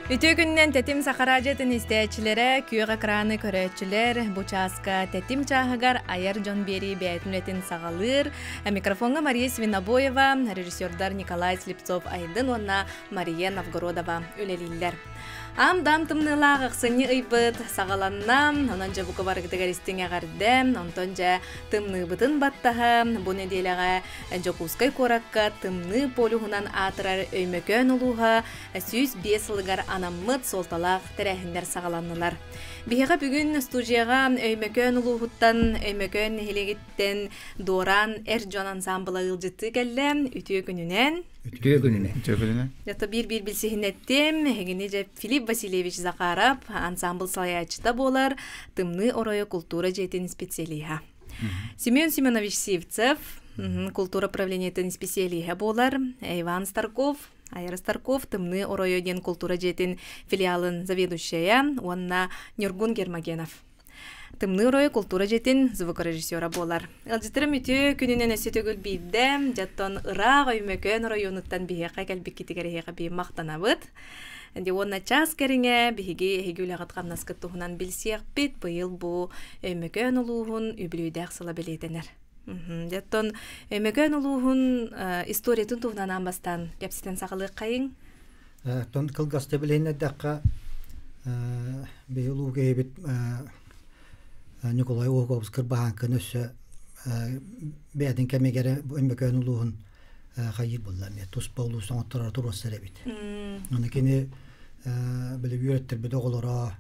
Үтүө күнүнэн Тэтим Сахараадьытын истээччилэрэ, күөх экраны көрөөччүлэр, бу чааска Тэтим чааһыгар айар дьон биэрии бэйэтин үлэтин саҕалыыр. Микрофоҥҥа Мария Свинобоева, режиссердар Николай Слепцов Айдын уонна Мария Новгородова үлэлииллэр. Аам-даам тымныылаах ахсынньы ыйбыт саҕаланна, онон дьэ бука барыгытыгар истиҥ эҕэрдэ, онтон дьэ тымныыбытын баттаһа бу нэдиэлэҕэ Дьокуускай куоракка тымныы полюһунан аатырар Өймөкөөн улууһа 105 сылыгар анаммыт суолталаах тэрээһиннэр саҕаланнылар. Биһиэхэ бүгүн студияҕа Өймөкөөн улууһуттан Өймөкөөн нэһилиэгиттэн Дуораан эр дьон ансаамбыла ыалдьыттыы кэллэ. Үтүө күнүнэн! Үтүө күнүнэн. Үтүө күнүнэн. Ято биир-биир билсиһинэттим. Эһигини дьэ Филипп Васильевич Захаров ансамбл салайааччыта буолар Тымныы оройо култуура дьиэтин специалиһа. Семен Семенович Сивцев култуура управлениетын специалиһа буолар. Иван Старков, Айар Старков Тымныы оройо диэн култуура дьиэтин филиалын заведующая уонна Ньургун Гермогенов. Тымныы оройо култуура дьиэтин звукорежиссера буолар. Ыалдьыттарым үтүө күнүнэн өссө төгүл биирдэ, дьоттон ыраах Өймөкөөн оройуонуттан биһиэхэ кэлбиккитигэр эһиэхэ биир махтанабыт. Дьэ уонна чаас кэриҥэ биһиги эһиги үлэҕит-хамнаскыт туһунан билсиэхпит. Быйыл бу Өймөкөөн улууһун үбүлүөйдээх сыла бэлиэтэнэр. Дьэ оттон Өймөкөөн улууһун историятын туһунан аан бастаан кэпсэтэн саҕалыаххайыҥ. Оттон кылгаста билиһиннэрдэххэ, биһи улуу киһибит Ньукулай Уһуковс Кырбаһааҥкын өссө бэйэтин кэмигэр Өймөкөөн улууһун хайыыр буолла эмиэ туспа улуус оҥотторор туруорсар эбит. Аны кини били үөрэттэрбит оҕолоро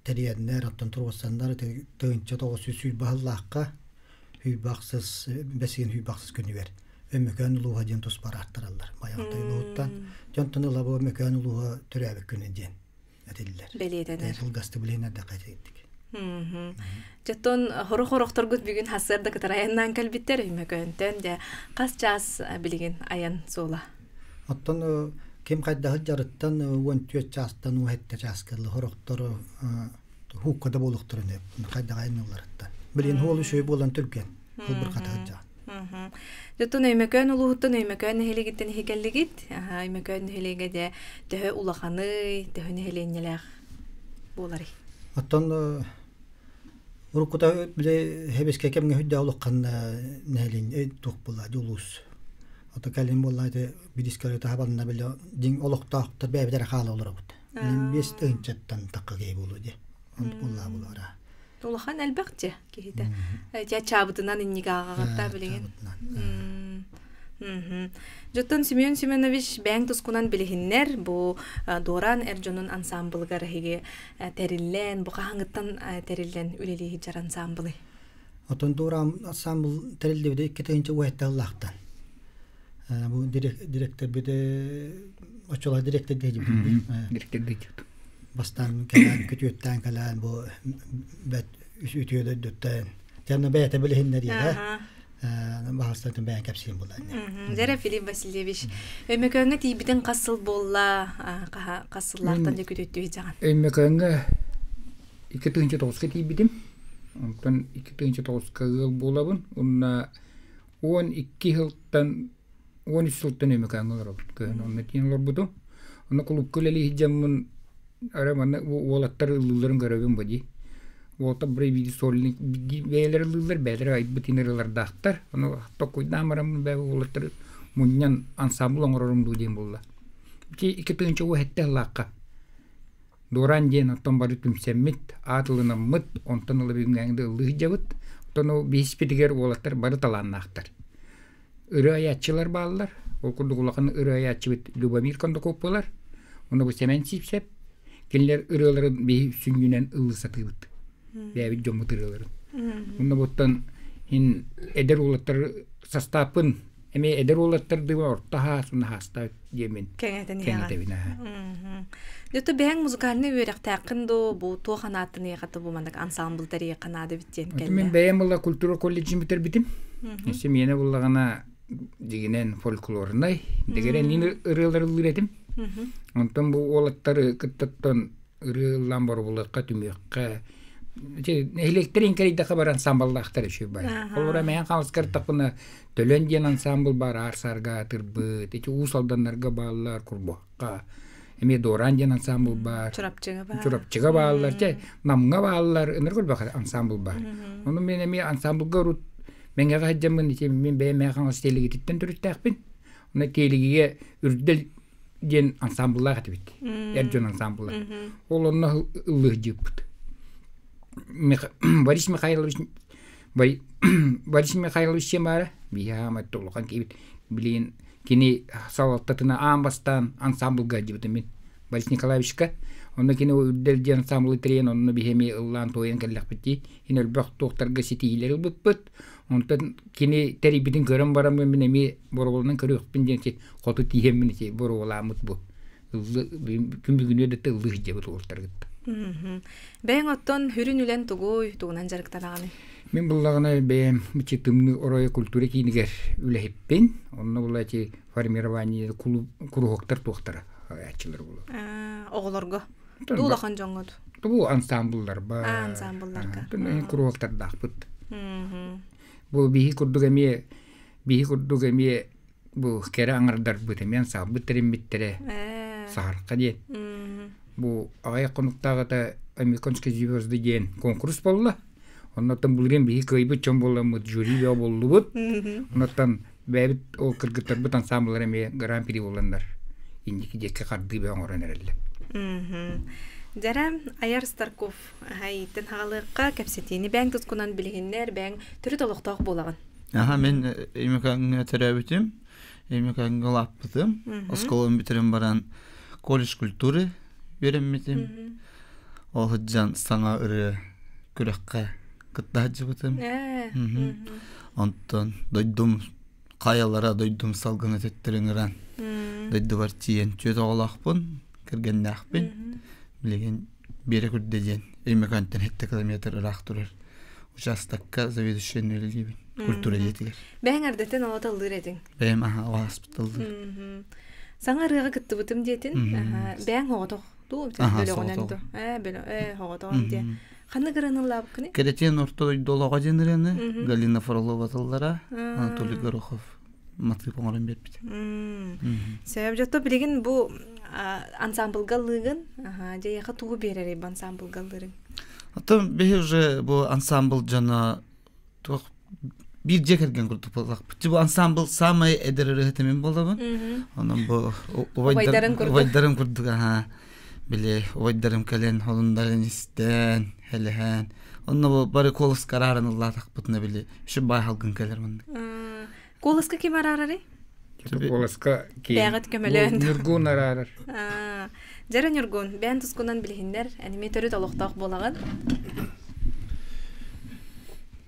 тэрийэннэр, оттон туруорсаннар 1920 сыллаахха Хүйбахсыс бэсиэн Хүйбахсыс күнүгэр Өмөкөөн улууһа диэн туспа араартараллар. Байаҕантай улууһуттан. Дьонтон ыла бу Өмөкөөн улууһа төрөөбүт күнэ диэн этиллэр. Бэлиэтэнэр. Сылгасты билиэннэрдэххэ этиттик. Дьоттон хорох-хорохторгут бүгүн хассыарда кытары айаннаан кэлбиттэр Өймөкөөнтөн дьэ хас чаас билигин айан суола? Оттон ким хайдаһыт жарыттан 14 чаастан 17 чааска хорохтору хуукка да буолуохтарын хайдах айанныылларыттан. Билин хуол үчүгэй буолан түргэн. Хылбыр хатыһыт Дьоттон Өймөкөөн улууһуттан Өймөкөөн нэһилиэгиттэн иһикэллигит. Өймөкөөн нэһилиэгэ дьэ төһө улаханый, төһө нэһилиэнньэлээх буоларый? Оттон уруккута били хэбискэ кэмҥэ хүддээх улахан нэһилиэнньэ туох буолла улуус. Ото кэлин буолла ити бидискэ таһабанна били дьиҥ олохтоохтор бэйэбит эрэ хаала олоробут. Биэс тыһыынчаттан тахха киһи буолуо дии. Онтук буоллаа буолара. Улахан элбэх дьэ киһитэ. Дьэ чаабытынан иннигэ ааҕаҕытта билигин. Дьоттон Семен Семенович бэйэҥ тускунан билиһиннэр бу Дуораан эр дьонун ансаамбылыгар эһиги тэриллэн, бу хаһааҥҥыттан тэриллэн үлэлии сылдьар ансаамбылый? Оттон Дуораан ансаамбыл тэриллибитэ 2007 сыллаахтан. Бу директорбит оччолор директор диэбит. Директор диэбит. Бастаан кэлэн күтүөттээн кэлэн бу бэт үтүө дойдуттан Тянна бэйэтэ билиһиннэриэҕэ баһастан бэйэн кэпсиэн булан. Дьэрэ Филипп Васильевич, Өймөкөөҥҥө тиийбитин хас сыл буолла, хас сыллаахтан дьэ күтүөттүү сылдьаҕын? Өймөкөөҥҥө 2009-ка тиийбитим. Онтон 2009-ка ыал буолабын. Уонна 12 сылтан 13 сылтан Өймөкөөҥҥө олоробут. Кыһын онно тиийэн олорбутум. Онно кулуупка үлэлии сылдьаммын арай манна уолаттар ыллыылларын көрөбүн бу дии. Уолаттар бары биир сольник бэйэлэрэ ыллыыллар, бэйэлэрэ айбыт ырыалардаахтар. Ону токкуйдаан бараммын бэйэ уолаттары мунньан ансамбл оҥорорум дуу диэн буолла. Ити 2007 сыллаахха Дуораан диэн оттон бары түмсэммит, аат ылынаммыт, онтон ыла бүгүҥҥээҥи да ыллыы сылдьабыт. Оттон ол биһиспитигэр уолаттар бары талааннаахтар. Ырыа айааччылар бааллар. Ол курдук улахан ырыа айааччыбыт Любомир Кондаков буолар. Уонна бу Сэмэн Сиипсэп. Кинилэр ырыаларын биһи сүнньүнэн ыллыы сатыыбыт. Бэйэбит дьоммут ырыаларын. Уонна буттан иһин эдэр уолаттар састааппын эмиэ эдэр уолаттардыын орто хаас уонна хаастаах диэммин кэҥэтэбин аха. Дьото бэйэҥ музыкальнай үөрэхтээххин дуу бу туох анаатын эйиэхэ бу маннык ансамбл тэрийиэххэ наада эбит диэн кэллэ. Мин бэйэм була культура колледжын бүтэрбитим. Өссө миэнэ буллаҕына дьигинэн фольклорнай, дэгэрэн ырыалар ыллыыр этим. Онтон бу уолаттары кыттаттан ырыа ыллаан боробулуохха түмүөххэ нэһилиэктэр иҥкэрийдэххэ бар ансамбллаахтар үчүгэй баар. Холобура мэйэн хаалыскартахпына Төлөн диэн ансамбл баар аар саарга атырбыт, ити Уус Алданнарга бааллар Курбуһахха. Эмиэ Дуораан диэн ансаамбыл баар. Чурапчыга баар. Чурапчыга бааллар, чэ, Намҥа бааллар, ынырык элбэх ансаамбыл баар. Ону мин эмиэ ансаамбылга урут Мэҥэҕэ сылдьаммын ити мин бэйэм Мэҥэ Хаҥалас Тиэлигититтэн төрүттээхпин. Онно Тиэлигигэ Үрдэл диэн ансаамбыллаах этибит. Эр дьон ансаамбыла. Ол онно ыллыы сылдьыппыт. Борис Михайлович Борис Михайлович диэн баара. Биһи хаамай улахан киһибит. Билигин кини салалтатына аан бастаан ансаамбылга сылдьыбытым мин Борис Николаевичка. Онно кини Үрдэл диэн ансаамбылы тэрийэн онно биһи эмиэ ыллаан-туойан кэллэхпит дии. Ин элбэх туохтарга ситиһиилэри ылбыппыт. Онтон кини тэрийбитин көрөн бараммын мин эмиэ боруобаланан көрүөхпүн диэн ити хоту тиийэммин ити боруобалааммыт бу. Күн бүгүнү да ыллыы сылдьабыт уолаттаргытта. Бэйэҥ оттон хүрүн үлэн тугуй, тугунан дьарыктанаҕыный? Мин буллаҕына бэйэм ити Тымныы оройо культура киинигэр үлэһиппин. Онно була ити формирование куруһуоктар туохтара ааччылар булу. Оҕолорго. Ду улахан дьоҥҥо Бу ансамбллар ба. Ансамблларга. Куруһуоктардаахпыт. Бу биһи курдук эмиэ биһи курдук эмиэ бу кэрэ аҥардарбыт эмиэ ансамбль тэриммиттэрэ саһарха диэн. Бу аҕыйах хонуктааҕыта Американские звезды диэн конкурс буолла. Оннуттан былырыын биһи кыайбыт дьон буоламмыт жюри бөҕө буоллубут. Оннуттан бэйэбит ол кыргыттарбыт ансамбллара эмиэ гран-при буоланнар инники диэки хардыы бөҕө оҥорон эрэллэр. Дьэрэ Айар Старков ииттэн хаалыахха кэпсэтиини бэйэҥ тускунан билиһиннэр, бэйэҥ төрүт олохтоох буолаҕын. Аха мин Өймөкөөҥҥө төрөөбүтүм, Өймөкөөҥҥө улааппытым. Оскуолабын бүтэрэн баран колледж культуры үөрэммитим. Ол сылдьан саҥа ырыа күрэххэ кытта сылдьыбытым. Онтон дойдум хайалара дойдум салгына төттөрү ыҥыран дойдубар тиийэн түөрт оҕолоохпун, кэргэннээхпин. Билигин Биэрэ Күрдэ диэн Өймөкөөнтөн сэттэ километр ыраах турар учаастакка заведующайын үлэлиибин культура дьиэтигэр. Бэйэҥ эрдэттэн оҕо таллыыр этиҥ. Бэйэм аһа оҕо ыллыыр. Саҥа ырыаҕа кыттыбытым диэтин. Бэйэҥ оҕотох дуу бөлөҕүнэн дуу. Ээ бөлө ээ оҕотоҕун диэ. Ханнык ырыаны ыллаабыккыный? Кэрэтиэн орто дойду олоҕо диэн ырыаны Галина Фролова тыллара, Анатолий Горохов матыып оҥорон биэрбит. Сөп дьото билигин бу ансамблга ыллыыгын. Дьэ тугу биэрэрий бу ансамблга ыллыырыҥ? Оттон биһи уже бу ансамбл дьоно туох биир дьиэ кэргэн курдук буоллахпыт. Бу ансамбл самай эдэр ырыаһыта мин буолабын. Онон бу убайдарым курдук аха били убайдарым кэлэн холуннарын истэн, хэлэһэн. Онно бу бары куоласка арааран ыллаатахпытына били үчү баай халгын кэлэр маннык. Куоласка ким араарарый? Куоласка Бэҕит көмөлөөн. Ньургун араарар. Дьэрэ Ньургун, бэйэн тускунан билиһиннэр, эниме төрүт олохтоох буолаҕын.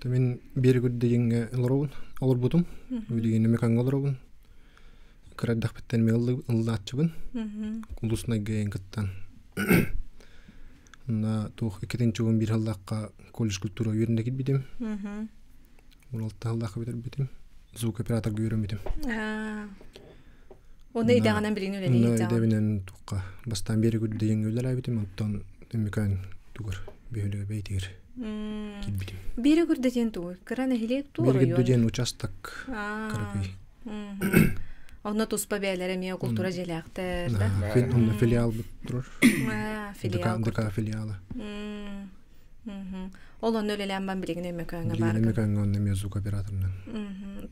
Мин биир күрдэгиҥҥэ олоробун, олорбутум. Билигин Мекаҥҥа олоробун. Кыра эрдэхпиттэн эмиэ ыллааччыбын. Улуснайга кыттан. Онно туох иккитин чугун биир сыллаахха колледж культура үөрэнэ киирбитим. 16 сыллаахха бүтэрбитим. Звукооператорга үөрэммитим. Оны идэҕинэн билигин үлэлии Онно идэбинэн туохха бастаан биэри күрдэйиҥҥэ үлэлээбитим, онтон Өймөкөөн тугар бөһүөлэгэ бэйэтигэр киирбитим. Биэри күрдэтиэн тугуй? Кыра нэһилиэк туу оройуон? Биэри диэн участок кыракый. Онно туспа бэйэлэрэ эмиэ култуура дьиэлээхтэр да? Онно филиал турар. Филиал. ДК филиала. Ол онно үлэлээн бан билигин Өймөкөөҥҥө баар. Билигин Өймөкөөҥҥө онно эмиэ звукооператорынан.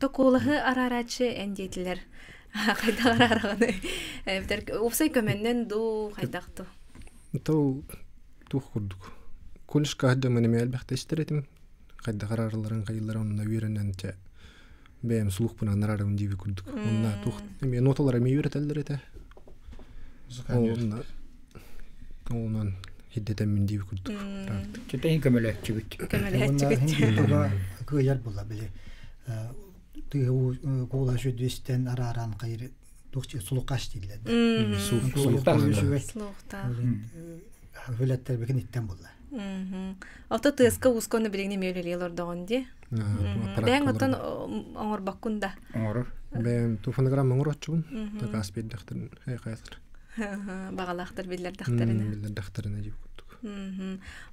То куолаһы араарааччы эн диэтилэр. Хайдах араараҕыный? Уопсай көмөннөн дуу, хайдах дуу? То туох курдук. Колледжка сылдьаммын эмиэ элбэхтэ истэр этим. Хайдах арааралларын хайыылларын онно үөрэнэн чэ бэйэм слухпунан араарабын диэби курдук. Онно туох эмиэ ноталар эмиэ үөрэтэллэр этэ. Онно онон хиддэтэммин диэби курдук. Чэтэйин көмөлөөччүбүт. Көмөлөөччүбүт. Кыайар була били тыа куула сүдүстэн арааран хайыр туох сулукаш дииллэр. Слухта. Хүлэттэр бекин иттен булла. Ото тыаска ускону билигин эмиэ үлэлии олордоҕун дии. Бэйэҥ оттон оҥорбоккун да. Оҥорор. Бэйэм ту фонограмма оҥороччубун. Такаас биэрдэхтэрин хайатар. Баҕалаахтар биллэрдэхтэринэ. Биллэрдэхтэринэ дии курдук.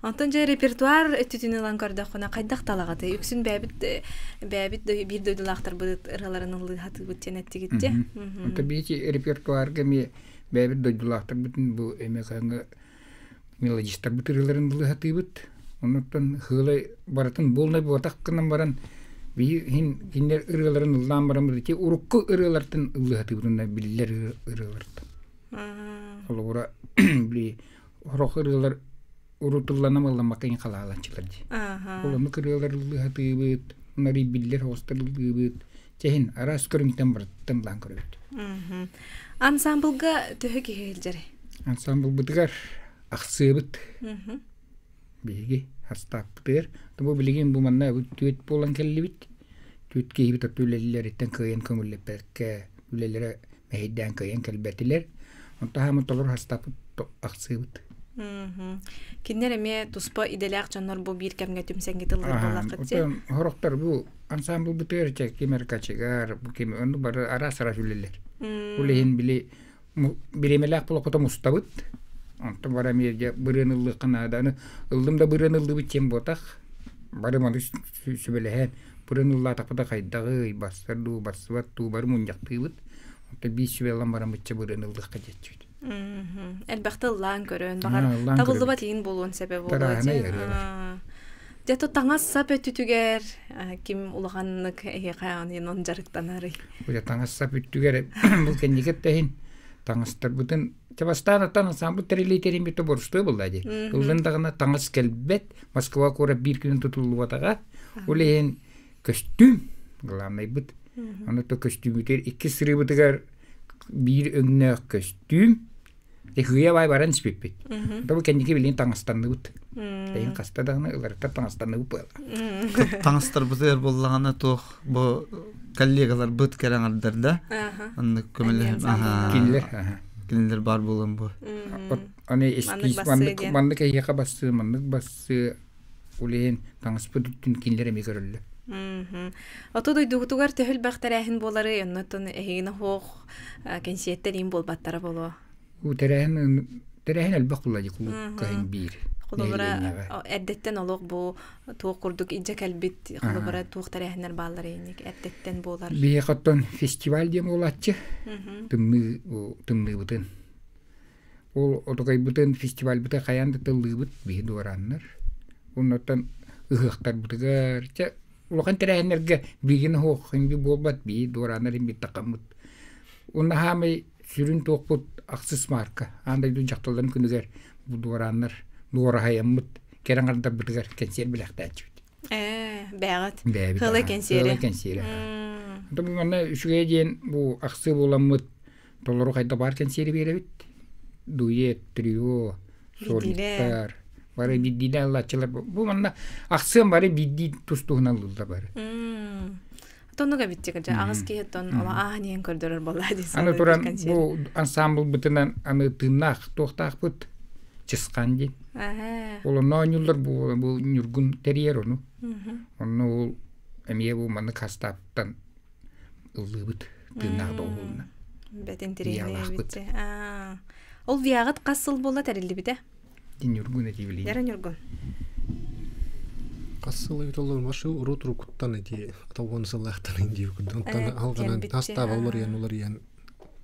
Онтон дьэ репертуар өттүтүн ылан көрдөххүнэ хайдах талаҕатый? Үксүн бэйэбит бэйэбит биир дойдулаахтарбыт ырыаларын ыллыы хатыыбыт диэн эттигит дии. Онтон биһиги репертуарга эмиэ Бэйэбит дойдулаахтарбытын бу эмиэ мелодистарбыт ырыаларын ылыһатыыбыт. Оннуттан хыылай барытын буолнай буотах гынан баран биһи кинилэр ырыаларын ыллаан баран ити урукку ырыалартан ыллыһатыыбыт уонна биллэр ырыалартан. Холобура били сорох ырыалар урутулланам ылламмакка иҥ халааланчылар дии. Ол оннук ырыалар ыллыһатыыбыт, оннор биллэр хоҕустар ыллыыбыт. Чэһин араас көрүҥтэн барыттан ылаан көрөбүт. Ансамблга төһө киһи сылдьарый? Ансамблбытыгар ахсыабыт. Биһиги хастааппытыгар. Бу билигин бу манна түөт буолан кэллибит. Түөт киһибит оту үлэлэриттэн кыайан көҥүллэппэккэ үлэлэрэ мэһэйдээн кыайан кэлбэтилэр. Онтон хааман толору хастааппыт ахсыыбыт. Кинилэр эмиэ туспа идэлээх дьоннор бу биир кэмҥэ түмсэҥҥит ыллыыр буоллаххыт дии. Сорохтор бу ансамблбытыгар чэ ким эрэ кочегар, бу ким онну бары араас-араас үлэлэр. Ол иһин били бириэмэлээх болохото мустабыт. Онтон бары эмиэ дьэ бырыан ыллыахха наада. Аны ыллым да бырыан ыллыбыт диэн буотах. Бары маны сүбэлэһэн бырыан ыллаатахпыта хайдаҕый, барсар дуу, барсыбат дуу бары мунньахтыыбыт. Онтон биир сүбэ ылан баран бычча бырыан ыллыахха диэччибит. Элбэхтэ ыллаан көрөн, баҕар табыллыбат иин буолуон сөбө буолуо дии. Дьэ то таҥас сап өттүтүгэр ким улаханнык эһиэхэ онон дьарыктанарый? Дьэ таҥас сап өттүгэр бу кэнники тэһин таҥастарбытын чэ бастаан аттан ансамбль тэрилиитерин бүттэ борустуой буолла дии. Ыллын даҕаны таҥас кэлбэт, Москва куорат биир күнүн тутуллубатаҕа. Ол иһин көстүүм главнайбыт. Аны то көстүүмүтүгэр иккис сырыыбытыгар биир өҥнөөх көстүүм Тихыя бай баран испиппит. Бу кэнники билин таҥастанныбыт. Эйин хаста даҕаны ыларыттар таҥастанныбыт буола. Таҥастарбытыгар буоллаҕына туох бу коллегаларбыт кэрэҥэрдэр да аннык көмөлөһөн кинилэр кинилэр баар буолан бу. Аны эскиз маннык маннык эһиэхэ бассыы маннык бассыы улейин таҥаспыт үттүн кинилэр эмиэ көрөллөр. Ото дойдугутугар төһө элбэх тэрээһин буолары, оннотон эһигини хоох кэнсиэттэр иин буолбаттара болуо. У тэрээһин тэрээһин элбэх буолла дии кулуупка иһин биир. Холобура эрдэттэн олох бу туох курдук илдьэ кэлбит холобура туох тэрээһиннэр бааллар инник эрдэттэн буолар. Биһиэхэ оттон фестиваль диэн буолааччы. Тымныы тымныыбытын. Ол отокайбытын фестивальбытын хайаан да тыллыыбыт биһи дуорааннар. Оннуттан ыһыахтарбытыгар чэ улахан тэрээһиннэргэ биигин оһох инби буолбат бии дуорааннар инби тахаммыт. Уонна хаамай сүрүн туохпут ахсыс марка аан дойду дьахталларын күнүгэр бу дуорааннар дуораһайаммыт кэрэ аҥардарбытыгар кэнсиэр бэлэхтээччибит. Ээ, бээҕит. Бээбит. Хылы кэнсиэри. Хылы кэнсиэри. Бу манна үчүгэй диэн бу ахсыы буоламмыт толору хайда баар кэнсиэри биэрэбит. Дует, трио, сольниктар, бары биирдиилээн ылааччылар. Бу манна ахсыан бары биирдии тус-туһунан ылыллар бары. Тоннук эбиттик дьэ аҕыс киһи тон ола ааһан иһэн көрдөрөр буолла дии Аны туран бу ансамблбытынан аны тыыннаах туохтаахпыт Чысхан диэн. Ол онно оонньууллар бу бу Ньургун тэрийэр ону. Онно ол эмиэ бу маннык хастааптан ыллыыбыт тыыннаах доҕуһуолунан. Бэт интэриэһинэй эбит. Ол виаҕыт хас сыл буолла тэриллибитэ? Ньургун этии Яра Ньургун. Хас сыл эбит олор машы урут урукуттан эти аталгон сыллаахтан диир курдук. Онтон алганан тастаба уларыйан уларыйан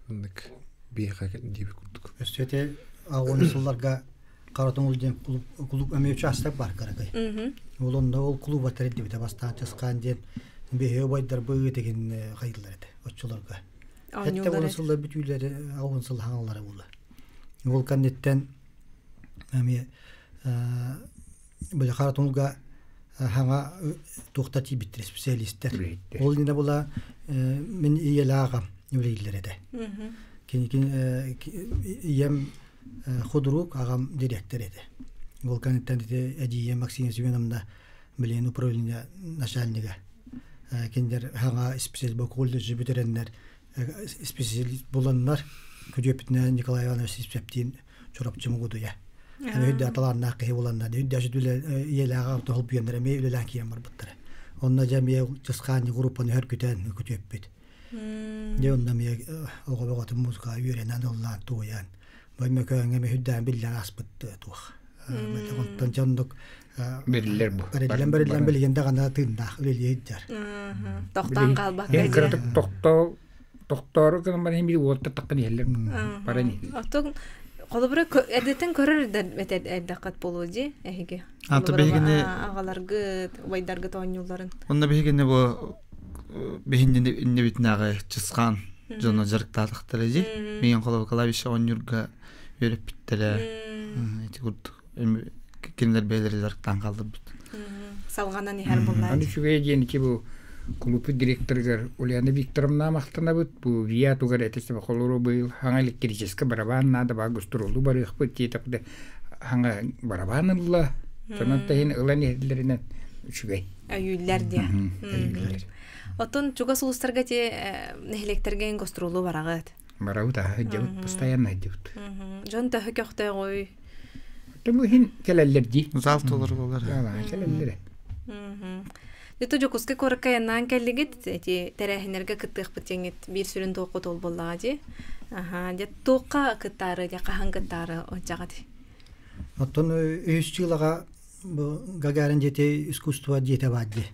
оннук биэхэ диир курдук. Өссө те агон сылларга Каратоҥул диэн клуб клуб эмиэ учаастак бар каракай. Ол онно ол клуба тэриллибитэ бастаан Чысхаан диэн биһиги убайдарбыт тигин хайдылар этэ оччолорго. Хэтте уон сыллар бүтүүлэри агон сыл хаҥаллара буолла. Ол кэнниттэн эмиэ били Харатуҥулга хаҥа туохта тиийбиттэр специалистэр. Ол иннинэ була мин ийэлээх аҕам үлэлииллэр этэ. Кини ийэм худрук, аҕам дириэктэр этэ. Ол кэнниттэн ити эдьиийим Максим Семеновна билигин управление начальнига. Кинилэр хаҥа специалист колледжы бүтэрэннэр специалист буланнар күдүөппүтүнэн Николай Иванович Сипсептиин Чурапчы Мугудуйа. Аны үрдэ талааннаах киһи буланнар, үрдэ үлэ ийэлээҕэ толбуйаннар эмиэ үлэлээн киирэн барбыттара. Онно дьэ эмиэ Чысхаан группаны хөргүтэн күтүөппүт. Дьэ онно эмиэ оҕо бөҕөтүн музыка үөрэнэн ыллаан туойан Баймөкөөҥҥө эмиэ үрдээн биллэн ааспыт туох. Онтон дьоннук Бэриллэр бу. Бэриллэн бэриллэн билигин даҕаны тыыннаах үлэлии сылдьар. Тохтоон хаалбакка Кыратык тохтоо Тохтоору гынан баран биир уолта таххан иһэллэр баран иһэллэр. Оттон холобура эрдэттэн көрөр эрдэххит буолуо дии эһиги. Ата биһигини аҕаларгыт, убайдаргыт оонньуулларын. Онно биһигини бу биһинни иннибитинээҕи Чысхаан дьоно дьарыктаатахтара дии. Миигин холобур клавиша оонньуурга үөрэппиттэрэ. Ити курдук кинилэр бэйэлэрэ дьарыктаан хаалларбыт. Салҕанан иһэр буоллааччы. Аны үчүгэй диэн ити бу кулууппут директорыгар Ульяна Викторовна махтанабыт. Бу ВИА тугар этэ холору быйыл хаҥа электрическэй барабан наада баа гастролу барыахпыт диэтэхпитэ хаҥа барабан ылла. Сонон таһын ылан иһэллэринэн үчүгэй. Өйүүллэр диэн. Оттон чугас улуустарга те нэһилиэктэргэ гастролу бараҕыт. Барабыт аһы дьабыт постоянно дьабыт. Дьон төһө көхтөөҕүй? Тому иһин кэлэллэр дии. Зал толору болар. Кэлэллэр. Дето Дьокуускай куоракка айаннаан кэллигит, эти тэрээһиннэргэ кыттыахпыт диэҥҥит биир сүрүн туоххут ол буоллаҕа дии. Аха, дьэ туохха кыттаары, дьэ хаһан кыттаары ончаҕат. Оттон үһүс дьыалаҕа бу Гагарин дьиэтэ искусство дьиэтэ баар дии.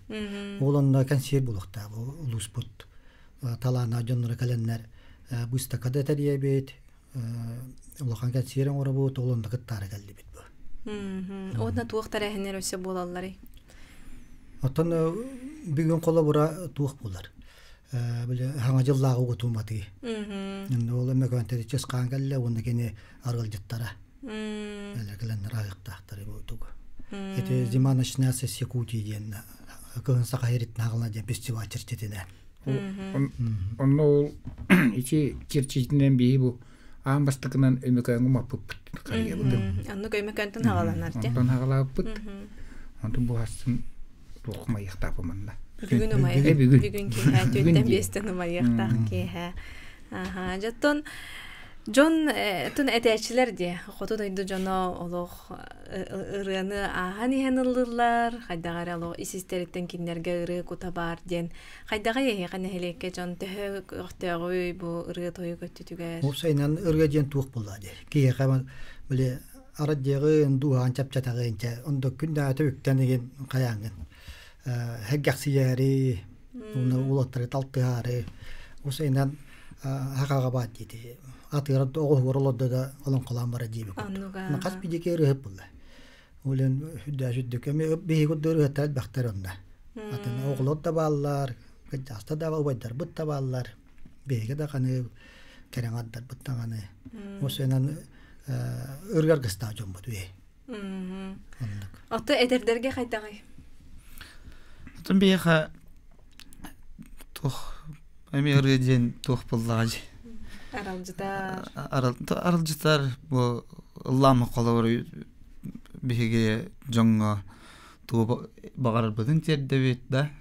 Ол онно кэнсиэр буолуохтаах бу улууспут талааннаах дьонноро кэлэннэр быыстапка да тэрийэбит, улахан кэнсиэр оҥоробут, ол онно кыттаары кэллибит бу. Уонна туох тэрээһиннэр өссө буолалларый? Оттон бүгүн холобура туох буолар? Били хаҥа дьыллааҕы угутууматыы. Ол Өмөкөөнтөдө чысхаан кэллэ уонна кини арыалдьыттара. Кэлэннэр аһыахтаахтар тугу. Ити «Зима начинается с Якутии» диэн кыһын саха ириттин хаҕалана диэн фестиваль чэрчитинэн. Онно ол ити чэрчитинэн биһи бу аан бастакынан Өмөкөөҥҥө маппыппыт харыйабытын. Оннук Өмөкөөнтөн хаҕаланар дии. Онтон хаҕалаабыппыт. Онтон бу хассын туох умайыахтаах манна. Бүгүн умайыах. Бүгүн киэһэ түөртэн биэстэн умайыахтаах киэһэ. Аха, дьоттон дьон тун этээччилэр дии. Хоту дойду дьоно олох ырыаны ааһан иһэн ыллыыллар, хайдах эрэ олох ис истэриттэн кинилэргэ ырыа кута баар диэн. Хайдаҕый эһиэхэ нэһилиэккэ дьон төһө көхтөөҕүй бу ырыа-тойук өттүтүгэр? Уопсайынан ырыа диэн туох буолла дии. Киһиэхэ били араддьыаҕын, дууһаҕын чэпчэтэҕин чэ, ондо күн даҕата үктэн игин хайааҥҥын һэргэхсийээри, уонна уолаттары талтыһаары, уопсайынан хахаҕа баат диити. Атыыра оҕоһугар олордо да олоҥхолоон бара диэбит курдук. Хас биирдики ырыаһыт буолла. Улен сүрдээх сүрдүк. Эми биһиги курдук ырыаһыттар элбэхтэр онно. Атын оҕолор да бааллар, кырдьаҕастар да убайдарбыт да бааллар. Биһиги даҕаны кэрэҥардарбыт даҕаны. Осенан ырыаргыстаах дьоммут үһү. Оннук. Ото эдэрдэргэ хайдаҕый? Отон биһиэхэ туох эмиэ ырыа диэн туох буоллаҕа дии. Аралдьытар. Аралдьытар бу ыллаама холобур биһиги дьоҥҥо тугу баҕарарбытын тиэрдэбит да.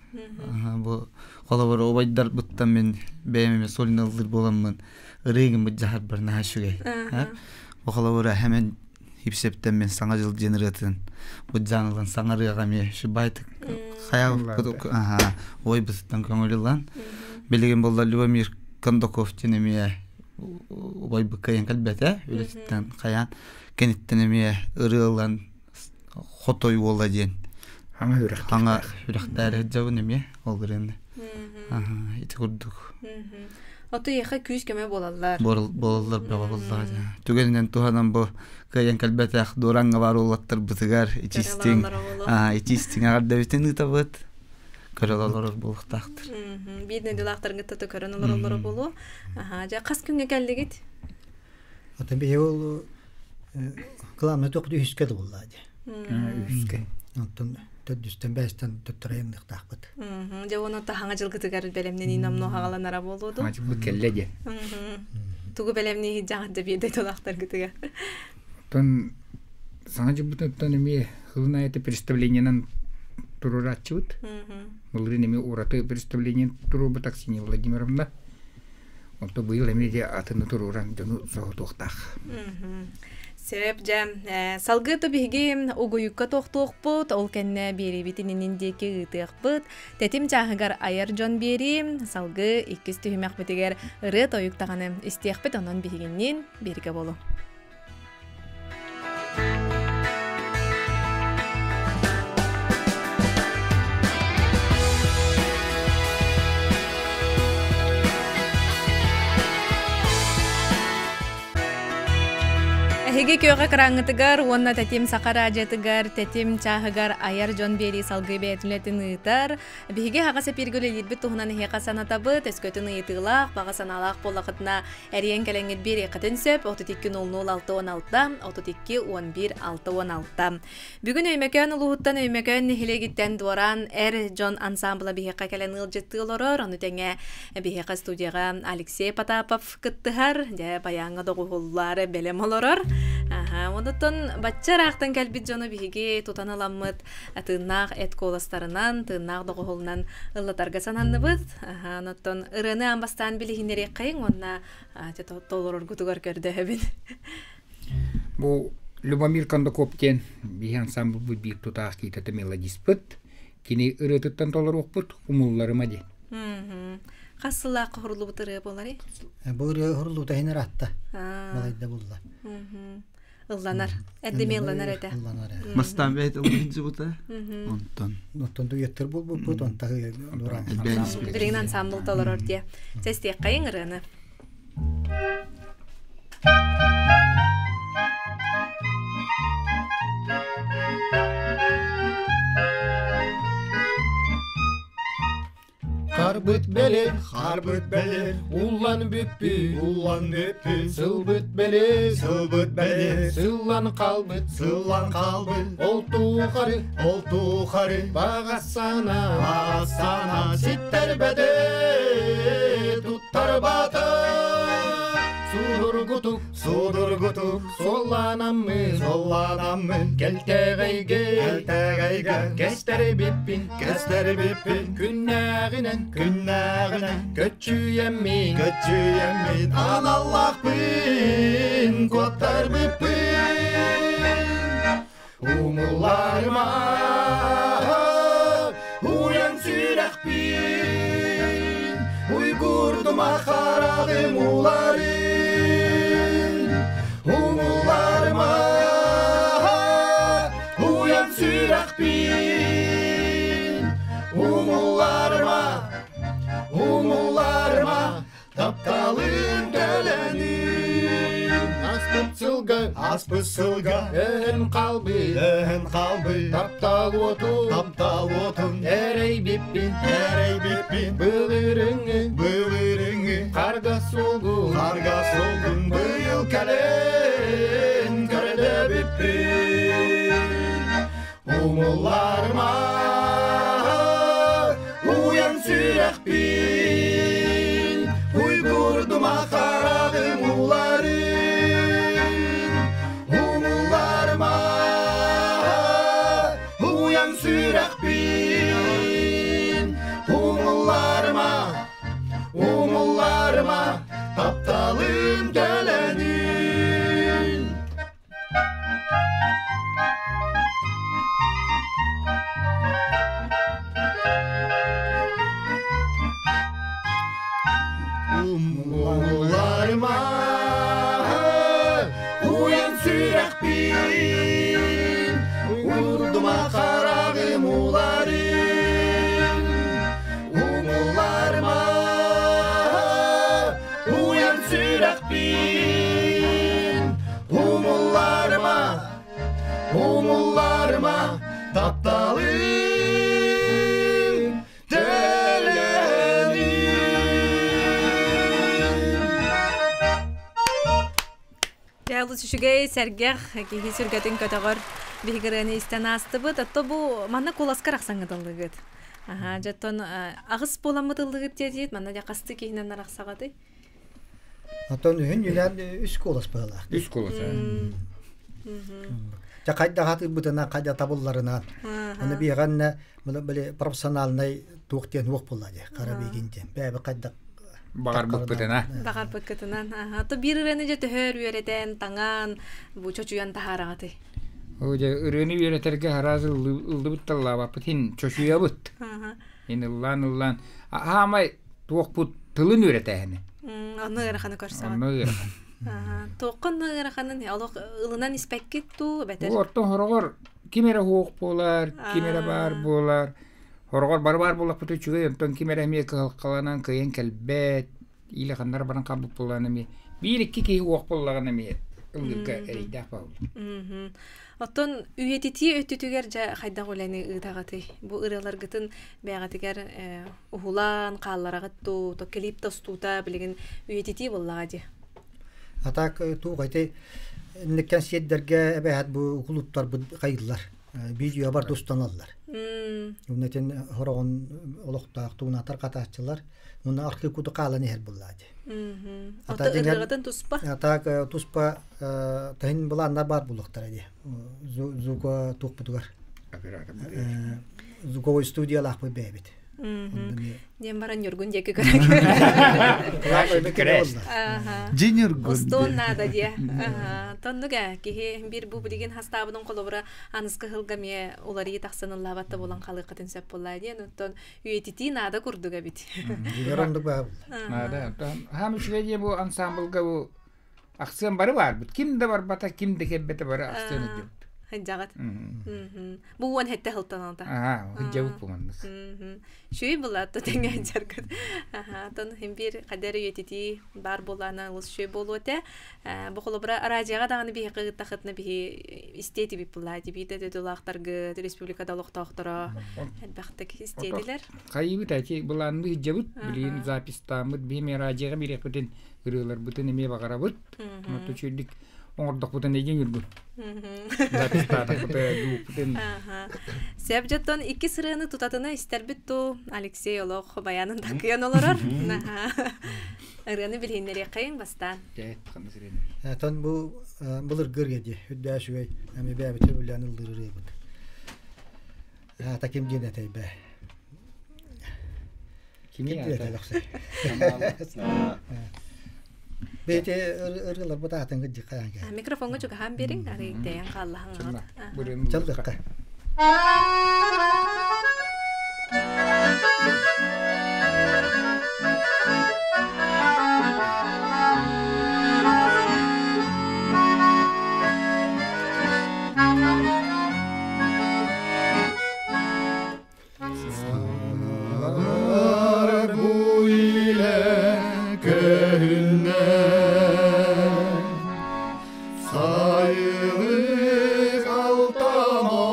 Бу холобур убайдарбыттан мин бэйэм эмиэ сольно ыллыыр буоламмын ырыа гыммыт дьаһарбар наһаа үчүгэй. Бу холобура хэмэн Хипсептэн мин Саҥа дьыл диэн ырыатын быдьаан ылан саҥа ырыаҕа эмиэ шибайтык хайа ой бытыттан көҥүл ылан билигин буолла Любомир Кондаков диэн эмиэ убайбыкка ийэн кэлбэтэ үлэтиттэн хайаан кэниттэн эмиэ ырыа ылан Хотой уола диэн хаҥа үрэх хаҥа үрэхтээри сылдьабын эмиэ ол ырыаны ити курдук Ото эйиэхэ күүс-көмө буолаллар. Буолаллар бөҕө буоллаҕа Түгэнинэн туһанан бу кыайан кэлбэтэх дуораҥҥа баар уолаттарбытыгар итиистиҥ итиистиҥ эҕэрдэбитин ыытабыт. Көрө олорор буолуохтаахтар. Биир нэдиэлээхтэргит тото көрөн олороллоро буолуо. Аха, дьэ хас күҥҥэ кэллигит? Ата биһи ол кылаамна туох үһүскэ да буолла дии. Үһүскэ. Онтон төрдүстэн бэстэн төттөрө айанныахтаахпыт. Дьэ уонна таһаҥа дьылгытыгар бэлэмнэнии номнуо хаҕаланара буолуо дуу? Дьылбыт кэллэ дии. Тугу бэлэмнии сылдьаҕыт да биэрдэ тулаахтаргытыгар. Оттон саҥа дьылбытыттан эмиэ хылын айата представлениенан туруорааччыбыт. Былырыын эмиэ ураты представление туруорбут Аксинья Владимировна. Онто быйыл эмиэ дьэ атыны туруоран дьону соһутуохтаах. Сөп дьэ. Салгыы то биһиги угуйукка тохтуохпут, ол кэннэ биэриибитин иннин диэки ыытыахпыт. Тэтим чааһыгар айар дьон биэрии, салгыы иккис түһүмэхпитигэр ырыа-тойук даҕаны истиэхпит, онон биһигинниин бииргэ буолуҥ. Эһиги күөҕэ кыраҥҥытыгар уонна Тэтим Саха радиотыгар Тэтим чааһыгар айар дьон биэрии салгыы бэйэтин үлэтин ыытар. Биһиги аһаҕас эпииргэ үлэлиирбит туһунан эһиэхэ санатабыт. Өскөтүн ыйытыылаах, баҕа санаалаах буоллахытына эрийэн кэлэҥҥит биэриэххитин сөп. 32 00 66 32 11 66. Бүгүн Өймөкөөн улууһуттан Өймөкөөн нэһилиэгиттэн Дуораан эр дьон ансаамбыла биһиэхэ кэлэн ыалдьыттыы олорор. Ону тэҥэ биһиэхэ студияҕа Алексей Потапов кыттыһар. Дьэ, байааҥҥа доҕуһуллаары бэлэм олорор. Аха, онтон бачча ыраахтан кэлбит дьону биһиги тутан ыламмыт тыыннаах эт куоластарынан, тыыннаах доҕуһулунан ыллатарга сананныбыт. Аха, онтон ырыаны аан бастаан билиһиннэриэххэйиҥ уонна толороргутугар көрдөһөбүн. Бу Любомир Кондаков диэн биһи ансамблбыт биир тутаах киитэтэ мелодиспыт. Кини ырыатыттан толоруохпут «Умулларыма» диэн. Хас сыллаахха хуруллубут ырыа буоларый? Бу ырыа хуруллубута иһин ыраатта. Балайда булла. Ылланар. Эрдэ ылланар этэ. Ылланар. Бастаан бэйэтэ ыллыһынчыбыта. Онтон. Онтон дуэттар булбуппут, онтон дуран. Билигин ансамбл толорор диye. Сестиэххэйиҥ ырыаны. Харбыт бэлэ, харбыт бэлэ, уллан бүппүт, уллан бүппүт, сылбыт бэлэ, сылбыт бэлэ, сыллан қалбыт, сыллан қалбыт, ол тухары, ол тухары, бағасана, бағасана, ситтер бөдө, туттарбата. Судургутук, судургутук, солланаммын, солланаммын, кэлтэҕэйгэ, кэлтэҕэйгэ, кэстэрбиппин, кэстэрбиппин, күннээҕинэн, күннээҕинэн, көччүйэммин, көччүйэммин, аналлаахпын, куоттарбыппын. Умулларыма, уйан сүрэхпин, уйгурдума хараҕым уларын. Умулларыма, уйан сүрэхпин, умулларыма, умулларыма, тапталын төлөнүн. Аспыт сылга, аспыт сылга, өһөн қалбы, өһөн қалбы, таптал уотун, таптал уотун, эрэй биппин, эрэй биппин, былырыңы, былырыңы, қарга солгун, қарга солгун, быйыл кэлэн көрдө биппин. Умулларыма, уян сүрэхпин, уйгурдума хараҕым уларын. Умулларыма, уян сүрэхпин, умулларыма, умулларыма, тапталым төлөнүн. Умулларыма, уян сүрэхпин, уйгурдума хараҕым уларын. Умулларыма, уян сүрэхпин, умулларыма, умулларыма, тапталым төлөнүн. Дьэ, олус үчүгэй, сэргэх, киһи сүргэтин көтөҕөр биһиги ырыаны истэн аастыбыт. Отто бу манна куоласка арахсаҥҥытыллыгыт. Аха, дьоттон аҕыс буоламмыт ыллыгыт диэтиит, манна дьэ хасты киһинэн арахсаҕатый? Оттон үһүн юлиан үс куолас быһалаах. Үс куолас. Дьэ хайдах атыырбытынан, хайда табылларынан. Аны биһиҕэннэ били профессиональнай туох диэн уох буолла дии, хара биигин диэн. Бэйэбит хайдах Баҕарбыппытына. Баҕарбыккытынан. Аха, то биир ырыаны дьэ төһөр үөрэтэн, таҥан, бу чочуйан таһаараҕатый? О дьэ ырыаны үөрэтэргэ араас ыллыбыт таллаабаппыт иһин чочуйабыт. Ин ыллаан ыллаан аамай туохпут тылын үөрэтээһини. Онно ыараханы көрсөҕүн. Онно ыарахан. Туохха онно ыараханын олох ылынан испэккит дуу эбэтэр? Оттон хороҕор ким эрэ суох буолар, ким эрэ баар буолар. Хороҕор бары баар буоллахпыт үчүгэй, онтон ким эрэ эмиэ кыһалҕаланан кыайан кэлбэт, илэ ханнара баран хаалбыт буоллаҕына эмиэ биир-икки киһи уох буоллаҕына эмиэ. ыллыырга эрэйдээх баҕабыт. Оттон үйэтитии өттүтүгэр дьэ хайдах үлэни ыытаҕытый? Бу ырыаларгытын бэйэҕитигэр уһулаан хааллараҕыт дуу, то клип тостуута билигин үйэтитии буоллаҕа дии. А так туох ити инниккен сиэрдэргэ эбэһэт бу кулуттарбыт хайыллар. Видео бар тустаналлар. Уннетин хороҕон олохтоох туунатар катааччылар муна архив куту хаалан иһэр буллаа дии. Ото ырыаҕытын туспа? Так туспа таһын былааннар баар булуохтара дии. Звука туохпутугар. Звуковой студиялаахпыт бэйэбит. Диэн баран Ньургун диэки көрө Дьи Ньургун. Устуон наада диэ. Тоннук ээ киһи биир бу билигин хастаабытын холобура аныскы сылга эмиэ уларыйыы тахсан ыллаабат да буолан халыаххытын сөп буоллаа диэн оттон үйэтитии наада курдук эбит. Дьиҥэр баа. Наада. Хаам үчүгэй диэ бу ансамблга бу ахсыан бары баарбыт. Ким да барбата, ким да кэлбэтэ бары ахсыан илдьибит. Хыдьаҕыт. Бу уон хэттэ сылтан Аа, хыдьабыт бу маннык. Шүй булаатта тэҥэ дьаргыт. Тон хим бир кадер үйэтитии бар буолаана олус шүй буолуо этэ. Бу холобура радиоҕа даҕаны биһиэхэ ыыттахытына биһи истиэтибит буллаа дибиитэ дөдулаахтаргыт республикада олохтоохторо элбэхтик истиэтилэр. Хайыбыт эти былаанны ыдьабыт, билигин запистааммыт биһи радиоҕа бириэхпитин ырыаларбытын эмиэ баҕарабыт. Онто үчүгүйдик оҥордохпутун эйгин үргүн. Запистаатахпыта дууппутун. Сөп дьоттон икки сырыаны тутатына истэрбит туу Алексей олох баянын такыйан олорор. Ырыаны билиһиннэриэххэйиҥ бастаан. Тон бу былыргы ырыа дии. Үрдээ үчүгэй эми бэйэбит бүлээн ыллыыр ырыабыт. Таким диэн этэйбэ. Кими ата? Бэйте ырыаларбыт аатын кырдьык хайаан Микрофоҥҥа чугаһаан биэриҥ, арый тэйэн хааллаһаҥ. Чаллыкка. Саналар бу илэ көһүннэ Сайылык алтано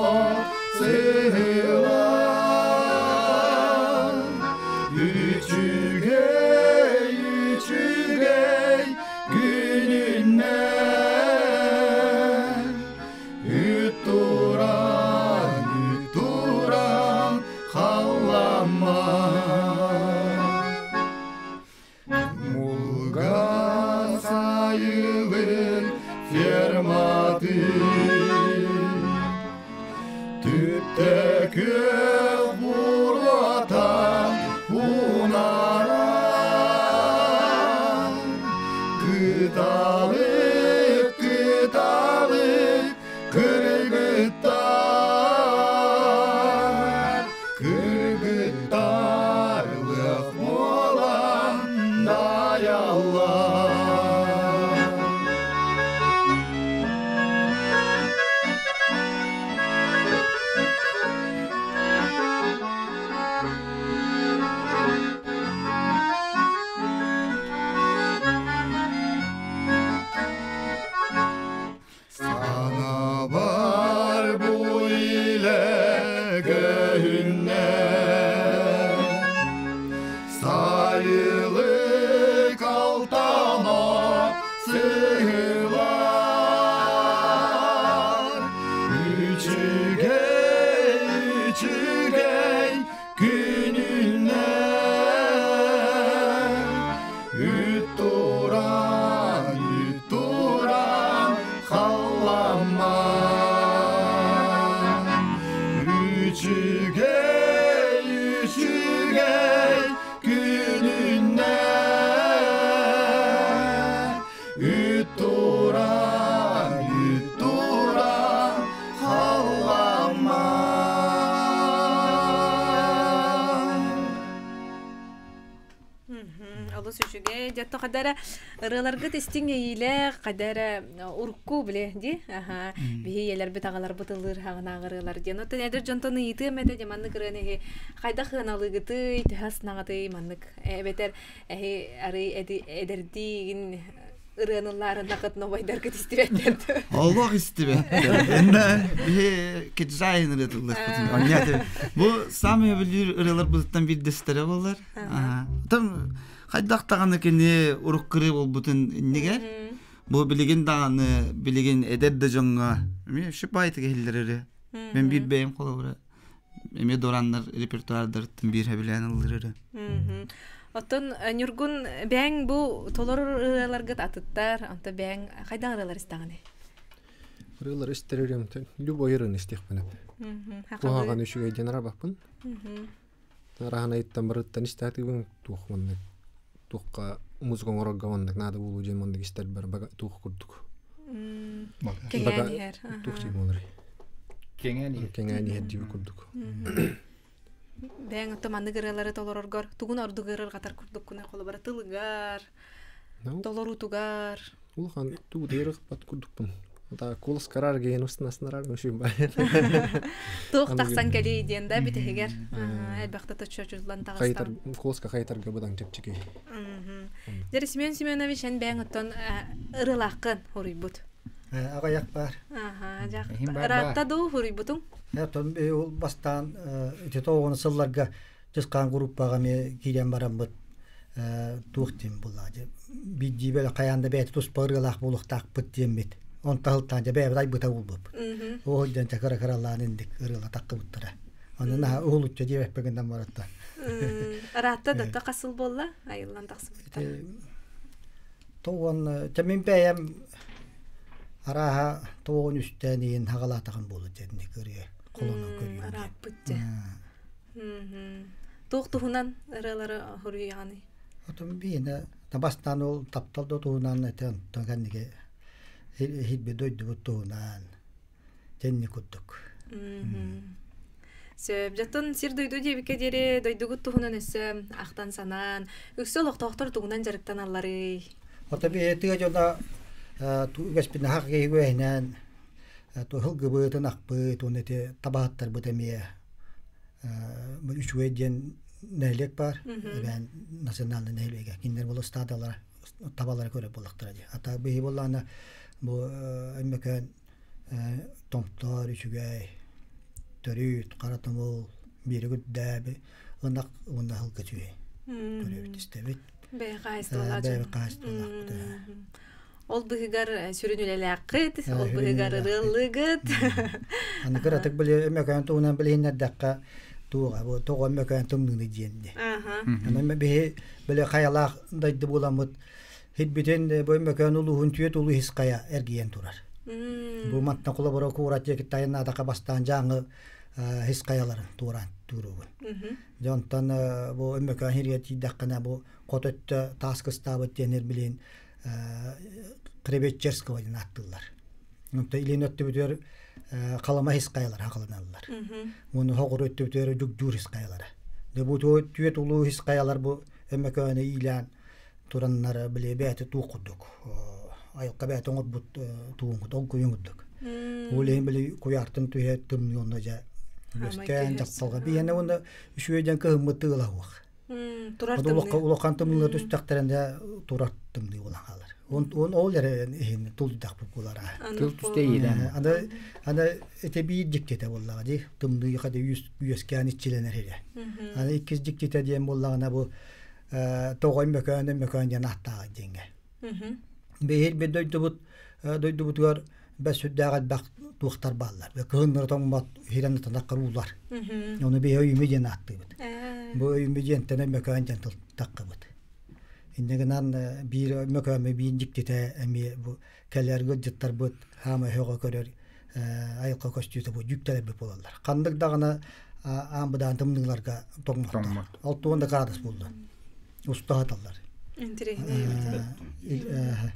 сыһылар Үчүгэй, үчүгэй күнүнэн Үт туран, үт туран халлама Мулга сайылын ферматы Түптэ күөх буруотан унаран Кыталык, кыталык кыргыттар, кыргыттар лыах буолан дайаллар. Sana бар бу илэ көһүннэ Сайылык алтана сыһылар Үчүгэй, үчүгэй күнүнэн Үт туран, үт туран халлама Үчүгэй, үчүгэй күнүнэн Үт туран, үт туран халлама Олус үчүгэй. Дьэ хадара ырыаларгыт истиҥ эйиилээх, хадара урукку биле ди. Аха. Биһи ийэлэрбит аҕаларбыт ыллыыр хаҕынааҕы ырыалар диэн. Оттон эдэр дьонтон ыйытыам этэ дьэ маннык ырыаны эһи хайдах ыаналыыгытый, төһө снаҕатый маннык эбэтэр эһи арый эдэрдиигин ырыаны ыллаарыннахыт нобайдаргыт истибэттэр. Олох истибэттэр. Инна биһи киджайын ырыатыллыахпытын. Онньаты. Бу самый өбүлүүр ырыаларбытыттан биирдэстэрэ буолар. Там хайдах даҕаны кини уруккырыы буолбутун иннигэр бу билигин даҕаны билигин эдэр да дьоҥҥо эмиэ вообще баайтык иһиллэр ырыа. Мен биир бэйэм холобура эмиэ дораннар репертуардарыттан биир хэбилээн ыллыр ырыа. Оттон Ньургун бэйэҥ бу толорор ырыаларгыт атыттар, онто бэйэҥ хайдах ырыалар истэҕиний? Ырыалар истэр ырыам любой ырыаны истиэхпин эп. Куһаҕан үчүгэй диэн арабаппын. Араһан айыттан барыттан истээтибин туох маннык туохха музыка оҥорорго маннык наада буолуу диэн маннык истэрбэр бага туох курдук. Кэҥээн иһэр. Туох дии буолар. Кэҥээн иһэр. Кэҥээн иһэр диэби курдук. Бэйэҥ отто маннык ырыалары толороргор тугун ордук ырырҕатар курдуккуна холобура тылыгар, толоруутугар. Улахан тугу да ырыгыппат курдукпун. Та кулас карар ген устнаснарар мөшүн Туох тахсан кэлий диэн да бүтэһигэр элбэхтэ точчочуллан таҕыстан. Куласка хайтарга быдан чэпчэки. Дьэ Семен Семенович эн бэйэҥ оттон ырылааххын хоруйбут. Аҕыйах баар. Ыраатта дуу хоруйбутуҥ? Оттон ол бастаан ити тоҕуна сылларга Чысхаан группаҕа эмиэ киирэн бараммыт туох диэн буолла биирдии хайаан да бэйэтэ туспа ырыалаах буолуохтаахпыт диэммит. Онтон сылтаан дьэ бэйэбит айбыта буолбуппут. Ол дьон чэ кыра-кыралаан инник ырыала таххыбыттара. Аны наһаа уһулуччу диэбэппин гынан баратта. Ыраатта да хас сыл буолла айыллан тахсыбыттар. Тоҕуон чэ мин бэйэм арааһа тоҕуон үстээн иһин хаҕалаатаҕым буолуо диэн ырыа холонон көрүүм. Ырааппыт дьэ. Туох туһунан ырыалары хоруйаҕыный? Отон биһиэнэ бастаан ол таптал да туһунан этэ онтон кэнники иһирбит дойдубут туһунан дьэнни курдук. Сөп. Дьоттон сир-дойду диэбиккэ диэри дойдугут туһунан өссө ахтан санаан, үксэ олохтоохтор тугунан дьарыктаналларый? Ото биһи тыа дьоно үгэспит наһаа киһи үөһэнэн туһыл гыбытын ахпыт уонна ити табаһыттарбыт эмиэ үчүгэй диэн нэһилиэк баар эбээн национальнай нэһилиэгэ кинилэр була ыстаадалара табалара көрөр буоллахтара дии ата биһи буоллаҕына бу Өймөкөөн Томтор үчүгэй Төрүт Хара Тумул Биэрик Үрдээби ынах уонна сылгы үчүгэй көрөбүт истэбит бэйэ хаһаайыстыбалаах бэйэ хаһаайыстыбалаахпыт Ол быһыгар сүрүн үлэлээххит, ол быһыгар ырыаллыгыт. Аны кыратык били Өмөкөөн туһунан билиһиннэрдэххэ туоҕа бу тоҕо Өмөкөөн тымныыны диэн Аны биһи били хайалаах дойду буоламмыт хитбитин бу Өмөкөөн улууһун түөрт улуу ис хайа эргийэн турар. Бу мантан холобура куорат диэки тайнаатаха бастаан дьааҥы хис хайаларын туораан туруубун. Дьэ онтон бу Өмөкөөн хиригэр тиийдэххинэ бу хот өттө таас кыстаабыт диэн билин Требетчерского диэн ааттыыллар. Онтон илин өттүбүтүгэр Халама ис хайалара хахаланаллар. Уонна соҕуруу өттүбүтүгэр Дьугдьуур ис хайалара. Дьэ бу түөрт улуу ис хайалар бу Өмөкөөнү иилээн тураннар били бэйэтэ туох курдук айылҕа бэйэтэ оҥорбут тугун ол куйун курдук. Ол иһин били куйаартан түһэ тымныы онно дьэ үөскээн дьапталга биһиэнэ уонна үчүгэй диэн кыһыммыт тыала суох. Турар тымныы. Улахан тымныылар түстэхтэринэ турар тымныы буолан хаалар. Он ол эрэ иһин тулуйдахпыт буолара. Тыл түстэ иилэн. Аны аны ити биир дьиктитэ буоллаҕа дии. Тымныы хады үөскээн иччилэнэр иһэ. Аны иккис дьиктитэ диэн буоллаҕына бу тоҕой мөкөөн мөкөөн диэн ааттааҕа диэҥҥэ. Биһир bir дойдубут дойдубутугар бэс сүрдээх элбэх туохтар бааллар. Кыһыннары тоҥмот хирэн танаккар уулар. Ону биһи өйүмү диэн ааттыыбыт. Бу өйүмү диэнтэн мөкөөн диэн тыл таххыбыт. Инньэ гынан биир мөкөөмө биир дьиктитэ эмиэ бу кэлэр ыалдьыттарбыт хаама өһөҕө көрөр айылҕа көстүүтэ бу дьүктэлэрбит буолаллар. Ханнык даҕаны аан быдаан тымныыларга тоҥмоттор. 60 да градус буолла. Устааталлар. Интириэһинэй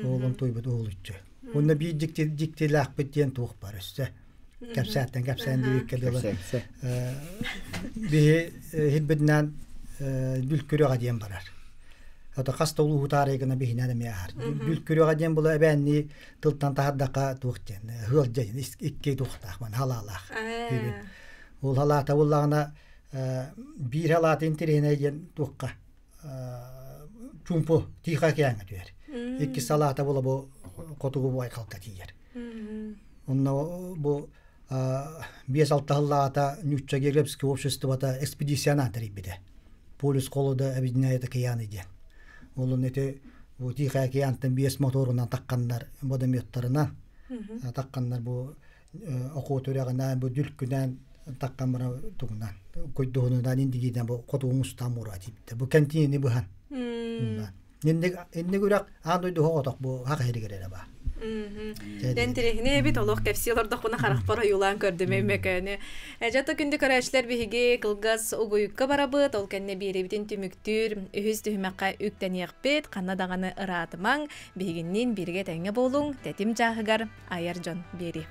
Оолон туйбут уолуччу. Уонна биир дьикти дьиктилээхпит диэн туох бар өссө. Кэпсээттэн кэпсээн диэбиккэ дылы. Биһи хирбитинэн Бүлкүрөҕө диэн барар. Ото хас да улууһутаарай гына биһинэн эмиэ аһар. Бүлкүрөҕө диэн була эбээннии тылтан таһардаха туох диэн ыалдьа икки туохтаах ман халаалаах. Ол халаата буллаҕына биир халаата интэриэһинэй диэн туохха чуумпу Тихо океаҥҥа түһэр. Икки салаата була бу хотугу байкалга тиийэр. Онно бу 5-6 сыллааҕыта Ньучча географическое обществота экспедицияны тэрийбитэ. Полюс холода объединяет океаны диэн. Олун ити бу Тихий океантан биэс моторунан тахханнар водометтарынан тахханнар бу Охот үрэҕинэн бу дүлкүнэн таххан бара тугунан койдуһунунан индигиинэн бу хотугу устаан муора тиийбиттэр. Бу кэнтиини быһан. Инник инник үрэх аан дойду оҕотох бу хах иһиригэр эрэ баар. Дэн тирэхини эбит олох кэпсии олордохпуна харахпар ойуулаан көрдүм өймөкөөнү. Дьэ күндү көрөөччүлэр биһиги кылгас угуйукка барабыт, ол кэннэ биэрэбитин түмүктүүр үһүс түһүмэххэ үктэниэхпит, ханна даҕаны ыраатымаҥ, биһигинниин бииргэ тэҥҥэ буолуҥ, тэтим чааһыгар айар дьон биэрии.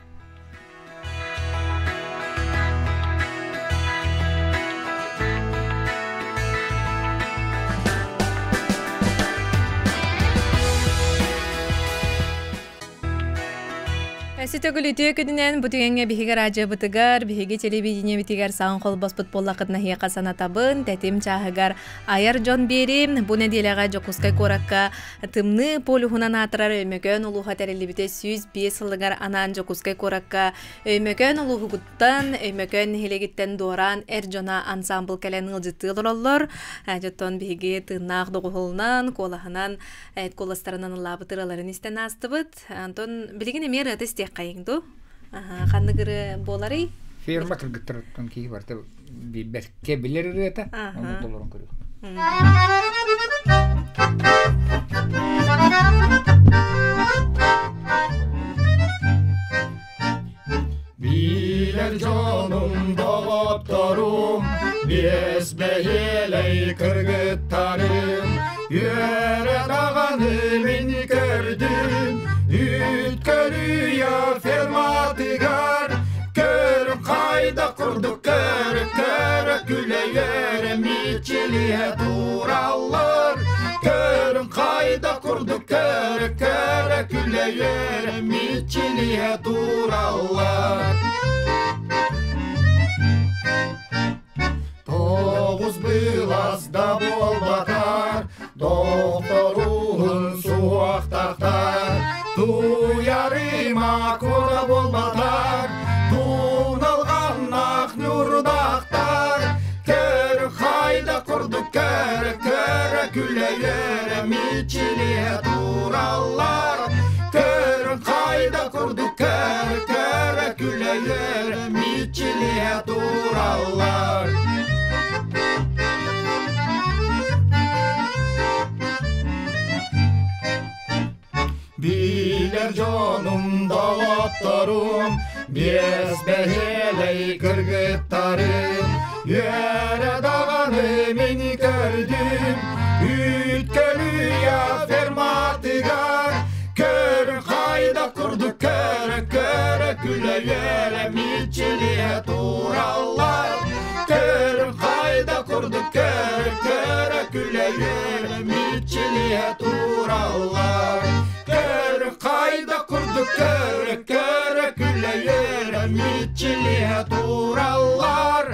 Өссө үтүө күнүнэн бу түгэҥҥэ биһиги радиобытыгар, биһиги телевидениебитигэр саҥа холбоспут буоллаххытына эһиэхэ санатабын, тэтим чааһыгар айар дьон биэриим. Бу нэдиэлэҕэ Дьокуускай куоракка Тымныы полюһунан аатырар Өймөкөөн улууһа тэриллибитэ 105 сылыгар анаан Дьокуускай куоракка Өймөкөөн улууһугуттан, Өймөкөөн нэһилиэгиттэн Дуораан эр дьоно ансаамбыл кэлэн ыалдьыттыы олороллор. Дьоттон биһиги тыыннаах доҕуһуолунан, куолаһынан, эт куоластарынан ыллаабыт ырыаларын истэн аастыбыт. Антон, билигин эмиэ ырыата истиэххэйиҥ дуу? Ханнык ырыа буоларый? Ферма кыргыттарыттан киһи барыта бэркэ билэр ырыата, ону толорон көрүөх. Билэр дьонум, доҕотторум, биэс бэһиэлэй кыргыттарым, үөрэ даҕаны мин көрдүм, үүт көрүйэ ферматыгар, көр хайда курдук көр, көр күлэйэр мичилиэ тураллар, көр хайда курдук көр, көр күлэйэр мичилиэ тураллар. Тоҕус былас да буолбатар, докторуһун суохтахтар, туйарыма кура буолбатар, туналҕаннах ньурдахтар, көр хайда курдук көр, көр күлэйэр мичилиэ тураллар, көр хайда курдук көр, көр күлэйэр мичилиэ тураллар. Билэр дьонум, доҕотторум, биэс бэһиэлэй кыргыттарым, үөрэ даҕаны мин көрдүм, үүт көлүйэ ферматыгар, көр хайда курдук көр, көр күлэ-үөрэ мичилиэ тураллар, көр хайда курдук көр, көр күлэ-үөрэ мичилиэ тураллар, көр хайда курдук көр, көр күлэ-үөрэ мичилиэ тураллар,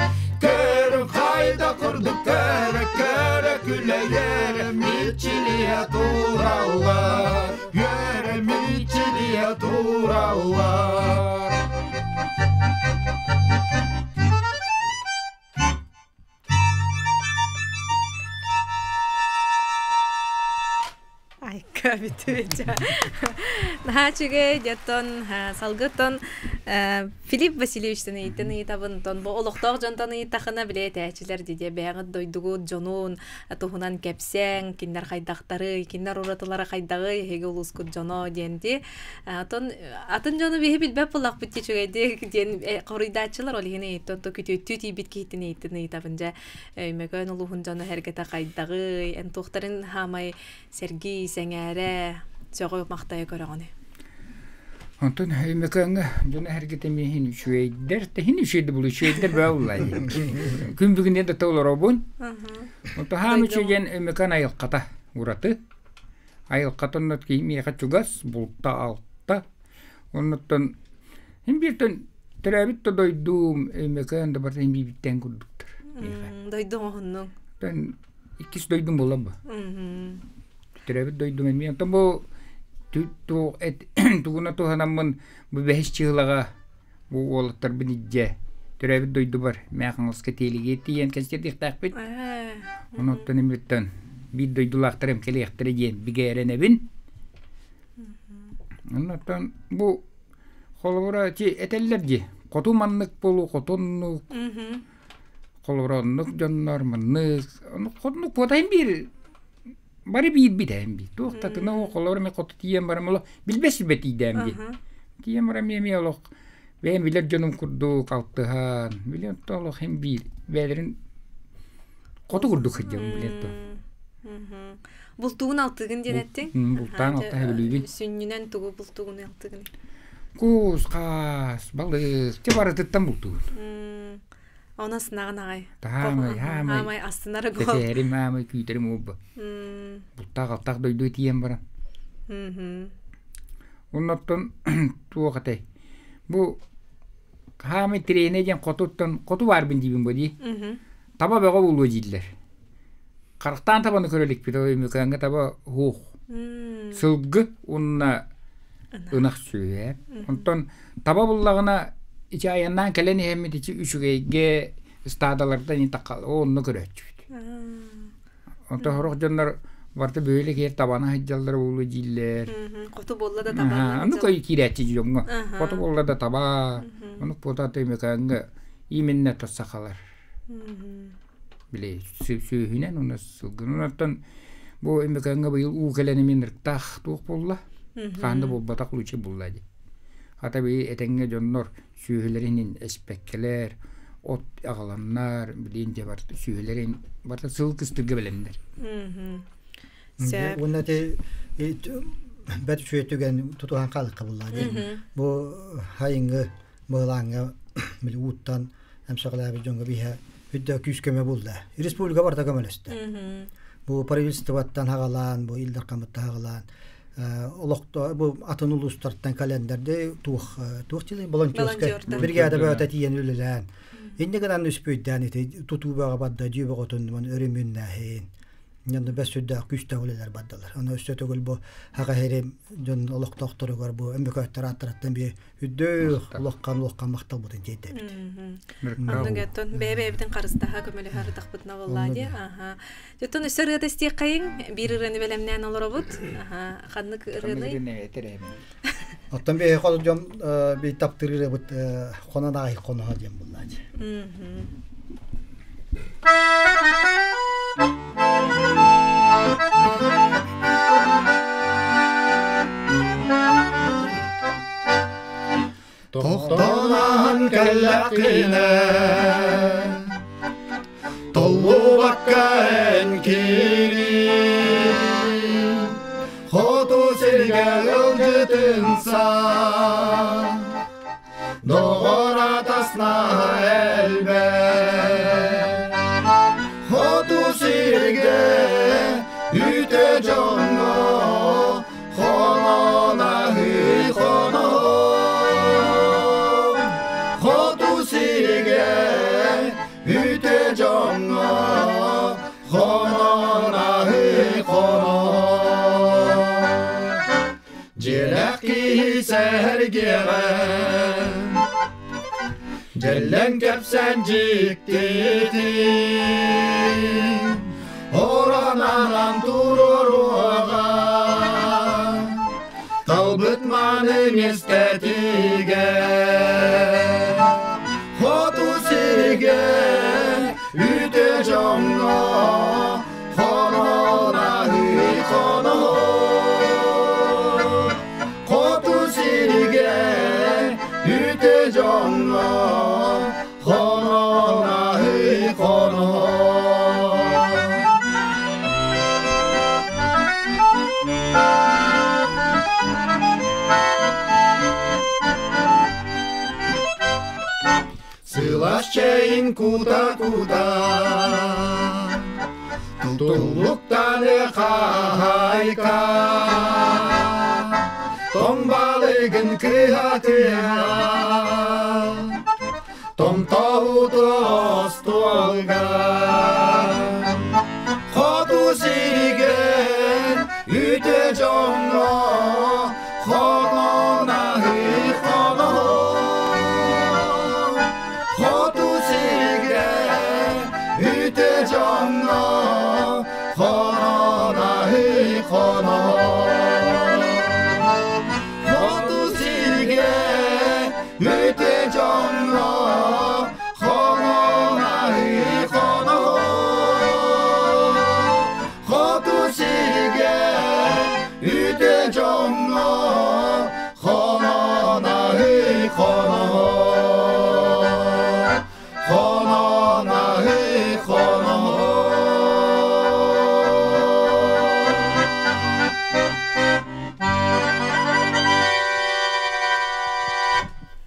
көр хайда курдук көр, көр күлэ-үөрэ мичилиэ тураллар, үөрэ мичилиэ тураллар. Айка бүтүбүт. Наһаа үчүгэй дьоттон салгыттан Филипп Васильевичтан ыйыттан ыйытабын тон бу олохтоох дьонтон ыйыттахына билэ этээчилэр дидиэ бэйэҕит дойдугут дьонун туһунан кэпсээҥ кинилэр хайдахтарый кинилэр уратылара хайдаҕый эһиги улуускут дьоно диэн ди Атын атын дьону биһи билбэт буоллахпыт дии үчүгэйдик диэн хоруйдааччылар ол иһин ыйыттан то күтүөттүү тиийбит киһиттэн ыйыттан ыйытабын дьэ Өймөкөөн улууһун дьоно эргэтэ хайдаҕый эн туохтарын хаамай сэргии сэҥээрэ сөҕө махтайа көрөҕүнүй Онтон Өймөкөөҥҥө дьоно эргэтэ миэхин үчүгэйдэр, тэһин үчүгэйдэр булу үчүгэйдэр бөҕө Күн бүгүн диэн да олоробун. Онтон хаам үчүгэн Өймөкөөн айылҕата ураты. Айылҕата онно киһи миэхэ чугас, булта-алта. Оннуттан син бииртэн төрөөбүт да дойдум Өймөкөөн да барыта син бииртэн курдуктар миэхэ. Дойду оҥоһуннуҥ. Оттон иккис дойдум буолар бу. Төрөбүт дойдум эмиэ. Онтон бу тугуна туһанаммын бу бэһис чыһылаҕа бу уолаттарбын илдьэ төрөөбүт дойдубар Мэхаҥаласка Тиэлигэ тиийэн кэнсиэрдиэхтээхпит. Онуттан имиттэн биир дойдулаахтарым кэлиэхтэрэ диэн бигэ эрэнэбин. Оннуттан бу холобура ти этэллэр дии хоту маннык буолуу хотуннук холобура оннук дьоннор маннык хотуннук куотайын биир бары биирбит эһэм биир туох татына холобура мен хоту тиийэн барам олох билбэс билбэт тиийдэм дии тиийэн барам эмиэ олох бэйэм билэр дьонум курдук алтыһан билэн олох хем биир бэйэлэрин хоту курдук сылдьабын билэн то. Бултугун алтыгын диэн эттиҥ? Бултаан алтаһа бүлүүбүн. Сүнньүнэн тугу бултугун алтыгын? Кус, хаас, балык, те барытыттан бултугун. Онон сынаҕын аҕай. Таамай, хаамай. Хаамай астынар гол. Кэтэһэрим, хаамай, күүтэрим уолба. Бултаах алтаах дойду тиийэн баран. Оннуттан туох этэй? Бу хаамай тирээнэ диэн хотуттан хоту баарбын диибин бу дии. Таба бөҕө буолуо дииллэр. Харахтаан табаны көрө иликпит, ол Өймөкөөҥҥө таба уһуох. Сылгы уонна ынах сүөһэ. Онтон таба буллаҕына ити айаннаан кэлэн иһэммит ити үчүгэйгэ ыстаадалардан ини тахха онно көрөөччүбүт. Онтон сорох дьоннор барыта бөһүөлэк иһэр табаны сылдьаллара буолуо дииллэр. Хоту буолла да таба. Ону көй киирээччи дьоҥҥо. Хоту буолла да таба. Ону буотаата Өймөкөөҥҥө именно то сахалар. Били сүөһүнэн уонна сылгынан оттон бу Өймөкөөҥҥө быйыл уу кэлэн эмиэ ынырыктаах туох буолла. Хаһан да буолбатах лучше булла дии. Хата били этэҥҥэ дьоннор сүөһүлэрин эспэккэлэр, от аҕаланнар, билин дьэ барыта сүөһүлэрин барыта сыл кыстыырга бэлэмнэр. Сөп. Уонна ити бэрт үчүгэй түгэн тутуһан хаалыкка булла дии. Бу хайыҥҥы быһылааҥҥа били ууттан эмсэҕэлээбит дьоҥҥо биһэ үрдэ күүс көмө булла. Республика барыта көмөлөстө. Бу правительствоттан хагалаан, бу Ил Дархаммыттан хагалаан олохто бу атын улуустартан календарды туох туох дьылы волонтерскай бригада бөҕөтө тиийэн үлэлээн инньэ гынан үспүйдээн ити тутуу бөҕө барда дьиэ бөҕөтүн өрөмүөннээһин Дьон бэс сүрдээх күүстээх үлэлэр бардылар. Аны өссө төгүл бу хаха иһири дьон олохтоохторугар бу өмбөкөөттөр ааттарыттан би үрдөөх улахан улахан махталбытын тиэрдэбит. Оннук оттон бэйэ-бэйэбитин харыстаһа көмөлөһө ырытахпытына буоллаа дии. Аха. Оттон өссө ырыата истиэххэйиҥ. Биир ырыаны бэлэмнээн олоробут. Аха. Ханнык ырыаный? Оттон биһи хол дьон би таптыыр ырыабыт хонон аай хоноһо диэн буоллаа дии. Тохтоон кэллэххинэ Толлубакка эн киири Хоту сиргэ ыалдьытынсан Доҕор атаснаһа элбэх Хоту сиргэ үтө дьоҥҥо Хонон аһыы хонон Хоту сиргэ үтө дьоҥҥо Хонон аһыы хонон Дьиэлээх киһи сэһэргиэҕэ Дьэллэҥ кэпсээн дьиктитин Оронанан туруоруоҕа Талбыт мааны миэстэтигэр Хоту сиргэ үтө дьоҥҥо Хонон аһыы хоноһо Хоту сиргэ үтө дьоҥҥо Хонон аһыы хоноһо Сылаас чэйин кута-кута Туллуктаны хаһайка Тоҥ балыгын кыһа-кыһа Томтоһуту остуолга Хоту сиригэр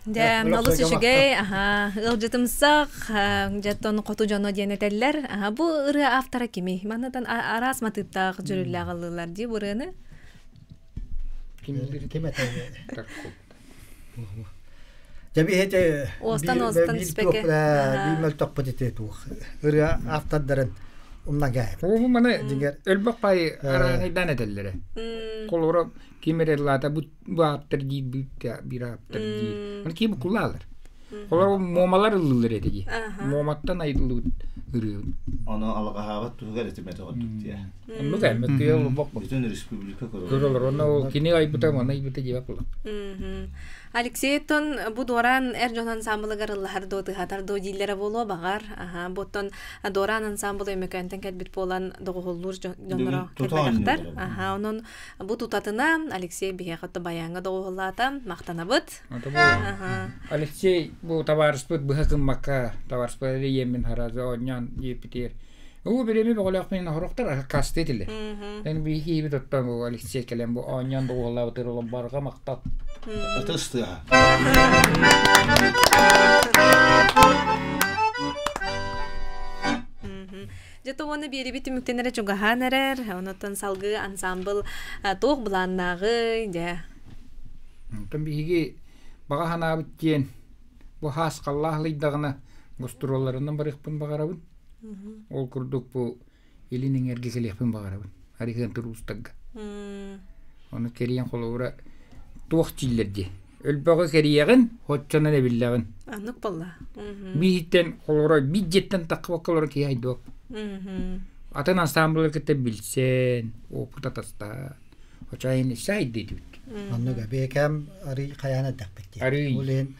Дьэ, олус үчүгэй, аха, ыалдьытымсах, дьэттон хоту дьоно диэн этэллэр. Аха, бу ырыа автора кимий? Маннатан араас матыыптаах дьүрүллээх ыллыылар дии бу ырыаны. Ким этэ? Дьэ биһити Уостан уостан испэке. Биир мөлтөхпүт ити туох. Ырыа автордарын умнан кээбит. Ол маны өлбөх пай араанайдаан этэллэрэ. Холобура ким эрэ ыллаата бу бу ааптар диир биир ааптар диир. Аны ким кулаалар. Холобура муомалар ыллыыллар этэ дии. Муоматтан айыллыбыт ырыа. Ону алҕаһаабат туһугар этимэтэх ордук диэ. Оннук эммэт кыйа олбох Бүтүн республика көрөр. Көрөлөр. Онно ол кини айбыта, маны айбыта диэбэт буолар. Алексей оттон бу Дуораан эр дьон ансамблыгар ыллаһар доо тыһатар доо дииллэрэ буолуо баҕар. Аха, бу оттон Дуораан ансамбл Өймөкөөнтөн кэлбит буолан доҕуһуллуур дьонноро кэлбэтэхтэр. Аха, онон бу тутатына Алексей биһиэхэ отто баяҥҥа доҕуһуллаата. Махтанабыт. Алексей бу табаарыспыт быһа гыммакка табаарыспыт ийэммин харазы оонньоон диэппитигэр Уу бирэми бөҕөлөөхпүн хорохтор касты этилэр. Эн биһиги оттон бу Алексей кэлэн бу оонньоон доҕуһуллаабытыр олом барҕа махтал. Ытыс тыаһа. Дьэ уонна биэрибит түмүктэнэрэ чугаһаан эрэр. Онуттан салгыы ансамбл туох былааннааҕый дьэ. Онтон биһиги баҕа санаабыт диэн бу хаас халлаах ылыйдаҕына гостуруолларынан барыахпын баҕарабын. Ол курдук бу илин эҥэргэ кэлиэхпин баҕарабын. Арыһыан туруустарга. Ону кэрийэн холобура туох дииллэр дии. Өлбөҕү кэрийэҕин, оччонон эбиллэҕин. Аннык буолла. Бииһиттэн холобура биир дьиэттэн таххыбакка олорон киһи айдуок. Атын ансамблы кытта билсэн, опыт атастаан. Очайын сайды дүүт. Оннук бэйэкэм арый хайаан эрдэхпит дии. Арый. Улин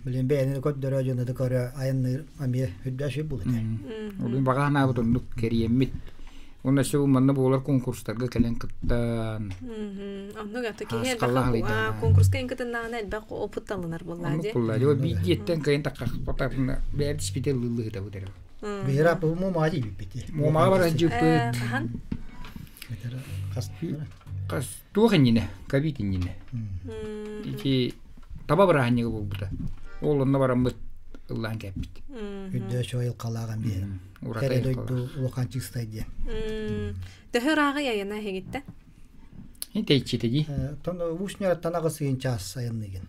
билин бэйэни көрдөрө дьону да көрө айанныыр эмиэ үрдэ сүр булат. Улин баҕа санаабыт оннук кэриэммит. Уонна өссө бу манна буолар конкурстарга кэлэн кыттан. Оннук аты киһи элбэх конкурска ин кытыннаҕына элбэх опыт талынар буоллаа дии. Оннук буоллаа дии. Биир дьиэттэн кыайан таххахпатарына бэйэбит испите ыллыыллыһытабыт эрэ. Биһири бу муомаҕа тиийбиппит. Муомаҕа баран дьыппыт. Хаһан? Хас туох иннинэ, ковид иннинэ. Ити таба бырааһынньыга буолбута. Ол онно бараммыт ыллаан кэппит. Үрдөө чойыл қалаған биһи. Кэрэ дойду улахан чыстай диэн. Төһө ырааҕый айана эһигиттэн? Тэйчитэ дии. Тон уус-ньараттан аҕыс час айанныгын.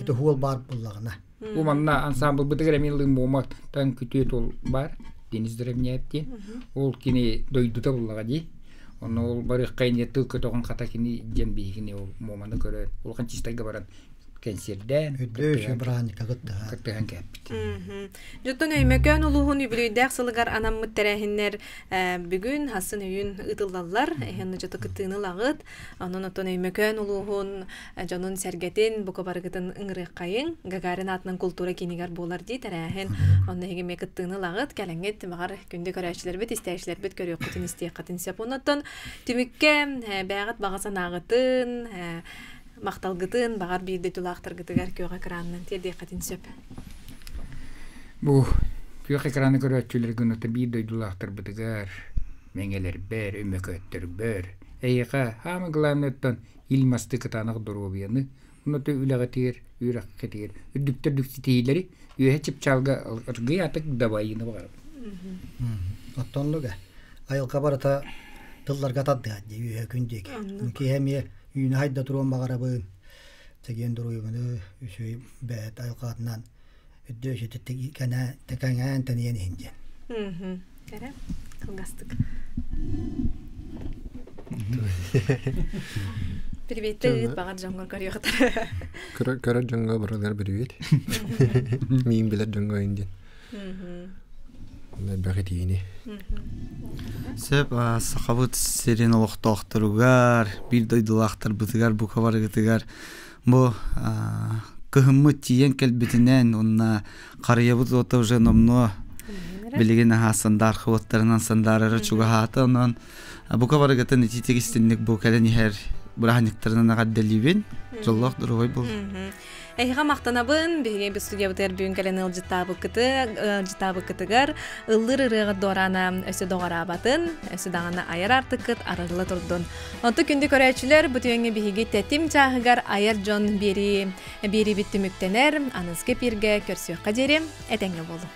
Это хуол бар буллаҕына. Бу манна ансамблбытыгар эмиэ ылыы Муома таҥ күтүөт ол баар, Денис Дровняев диэн. Ол кини дойдута буллаҕа дии. Онно ол барыахха инньэ тыл көтөҕөн хата кини диэн биһигини ол Муоманы көрөн улахан чистайга баран кэнсиэрдээн Үрдүө бырааһынньыкка кыттыһан кыттыһан кээппит. Дьоттон Өймөкөөн улууһун үбүлүөйдээх сылыгар анаммыт тэрээһиннэр бүгүн хасын өйүн ыытыллаллар. Эһэн дьото кыттыыны ылаҕыт. Онон оттон Өймөкөөн улууһун дьонун-сэргэтин бука барыгытын ыҥырыаххайыҥ. Гагарин аатынан култуура киинигэр буолар дии тэрээһин. Онно эһиги эмиэ кыттыыны ылаҕыт, кэлэҥҥит, баҕар күндү көрөөччүлэрбит, истээччилэрбит көрүөххүтүн, истиэххитин сөп. Оннуттан түмүккэ бэйэҕит баҕа санааҕытын, махталгытын, баҕар биирдэ тулаахтаргытыгар күөх экранынан тиэрдиэххитин сөп. Бу күөх экраны көрөөччүлэргэ онно биир дойдулаахтарбытыгар, мэҥэлэрбэр, өмөкөөттөрбөр, эйиэхэ хаама главныйтан ил масты кытаанах доруобуйаны, онно үлэҕитигэр, үөрэххитигэр үрдүктэр дүкситиилэри үөһэ чыпчаалга ыргый атык дабайыыны баҕарабын. Оттоннуга айылҕа барыта тылларга тардыһар дии үөһэ күн диэки. Киһи эмиэ үүнэ хайда туруон баҕарабын. Чэгиэн доруобуйаны үчүгэй бэйэт айылҕатынан үрдүө үчүтүк кэнээн тэнийэн иһин диэн. Кэрэ, кылгастык. Привет ыыт баҕар дьоҥҥор көрүөхтэр. Көрөр дьоҥҥо барылар привет. Миин билэр дьоҥҥо индин. Элбэх итиини. Сөп сахабыт сирин олохтоохторугар, биир дойдулаахтарбытыгар, бука барыгытыгар бу кыһыммыт тиийэн кэлбитинэн уонна харыйабыт уота уже номнуо билигин аһаа сандаар хыбыттарынан сандаарара чугаһаата онон бука барыгытын итиитик истинник бу кэлэн иһэр бырааһынньыктарынан эҕэрдэлиибин. Дьоллоох доруобай буол. Эһиэхэ махтанабын, биһиги бу студиябытыгар бүгүн кэлэн ыалдьыттаабыккытыгар ыллыыр ырыаҕыт дуораана өссө доҕораабатын, өссө даҕаны айар аартыккыт арылла турдун. Онту күндү көрөөччүлэр, бу түгэҥҥэ биһиги тэтим чааһыгар айар дьон биэрии биэриибит түмүктэнэр, аныгыскы эпииргэ көрсүөххэ диэри этэҥҥэ буолуҥ.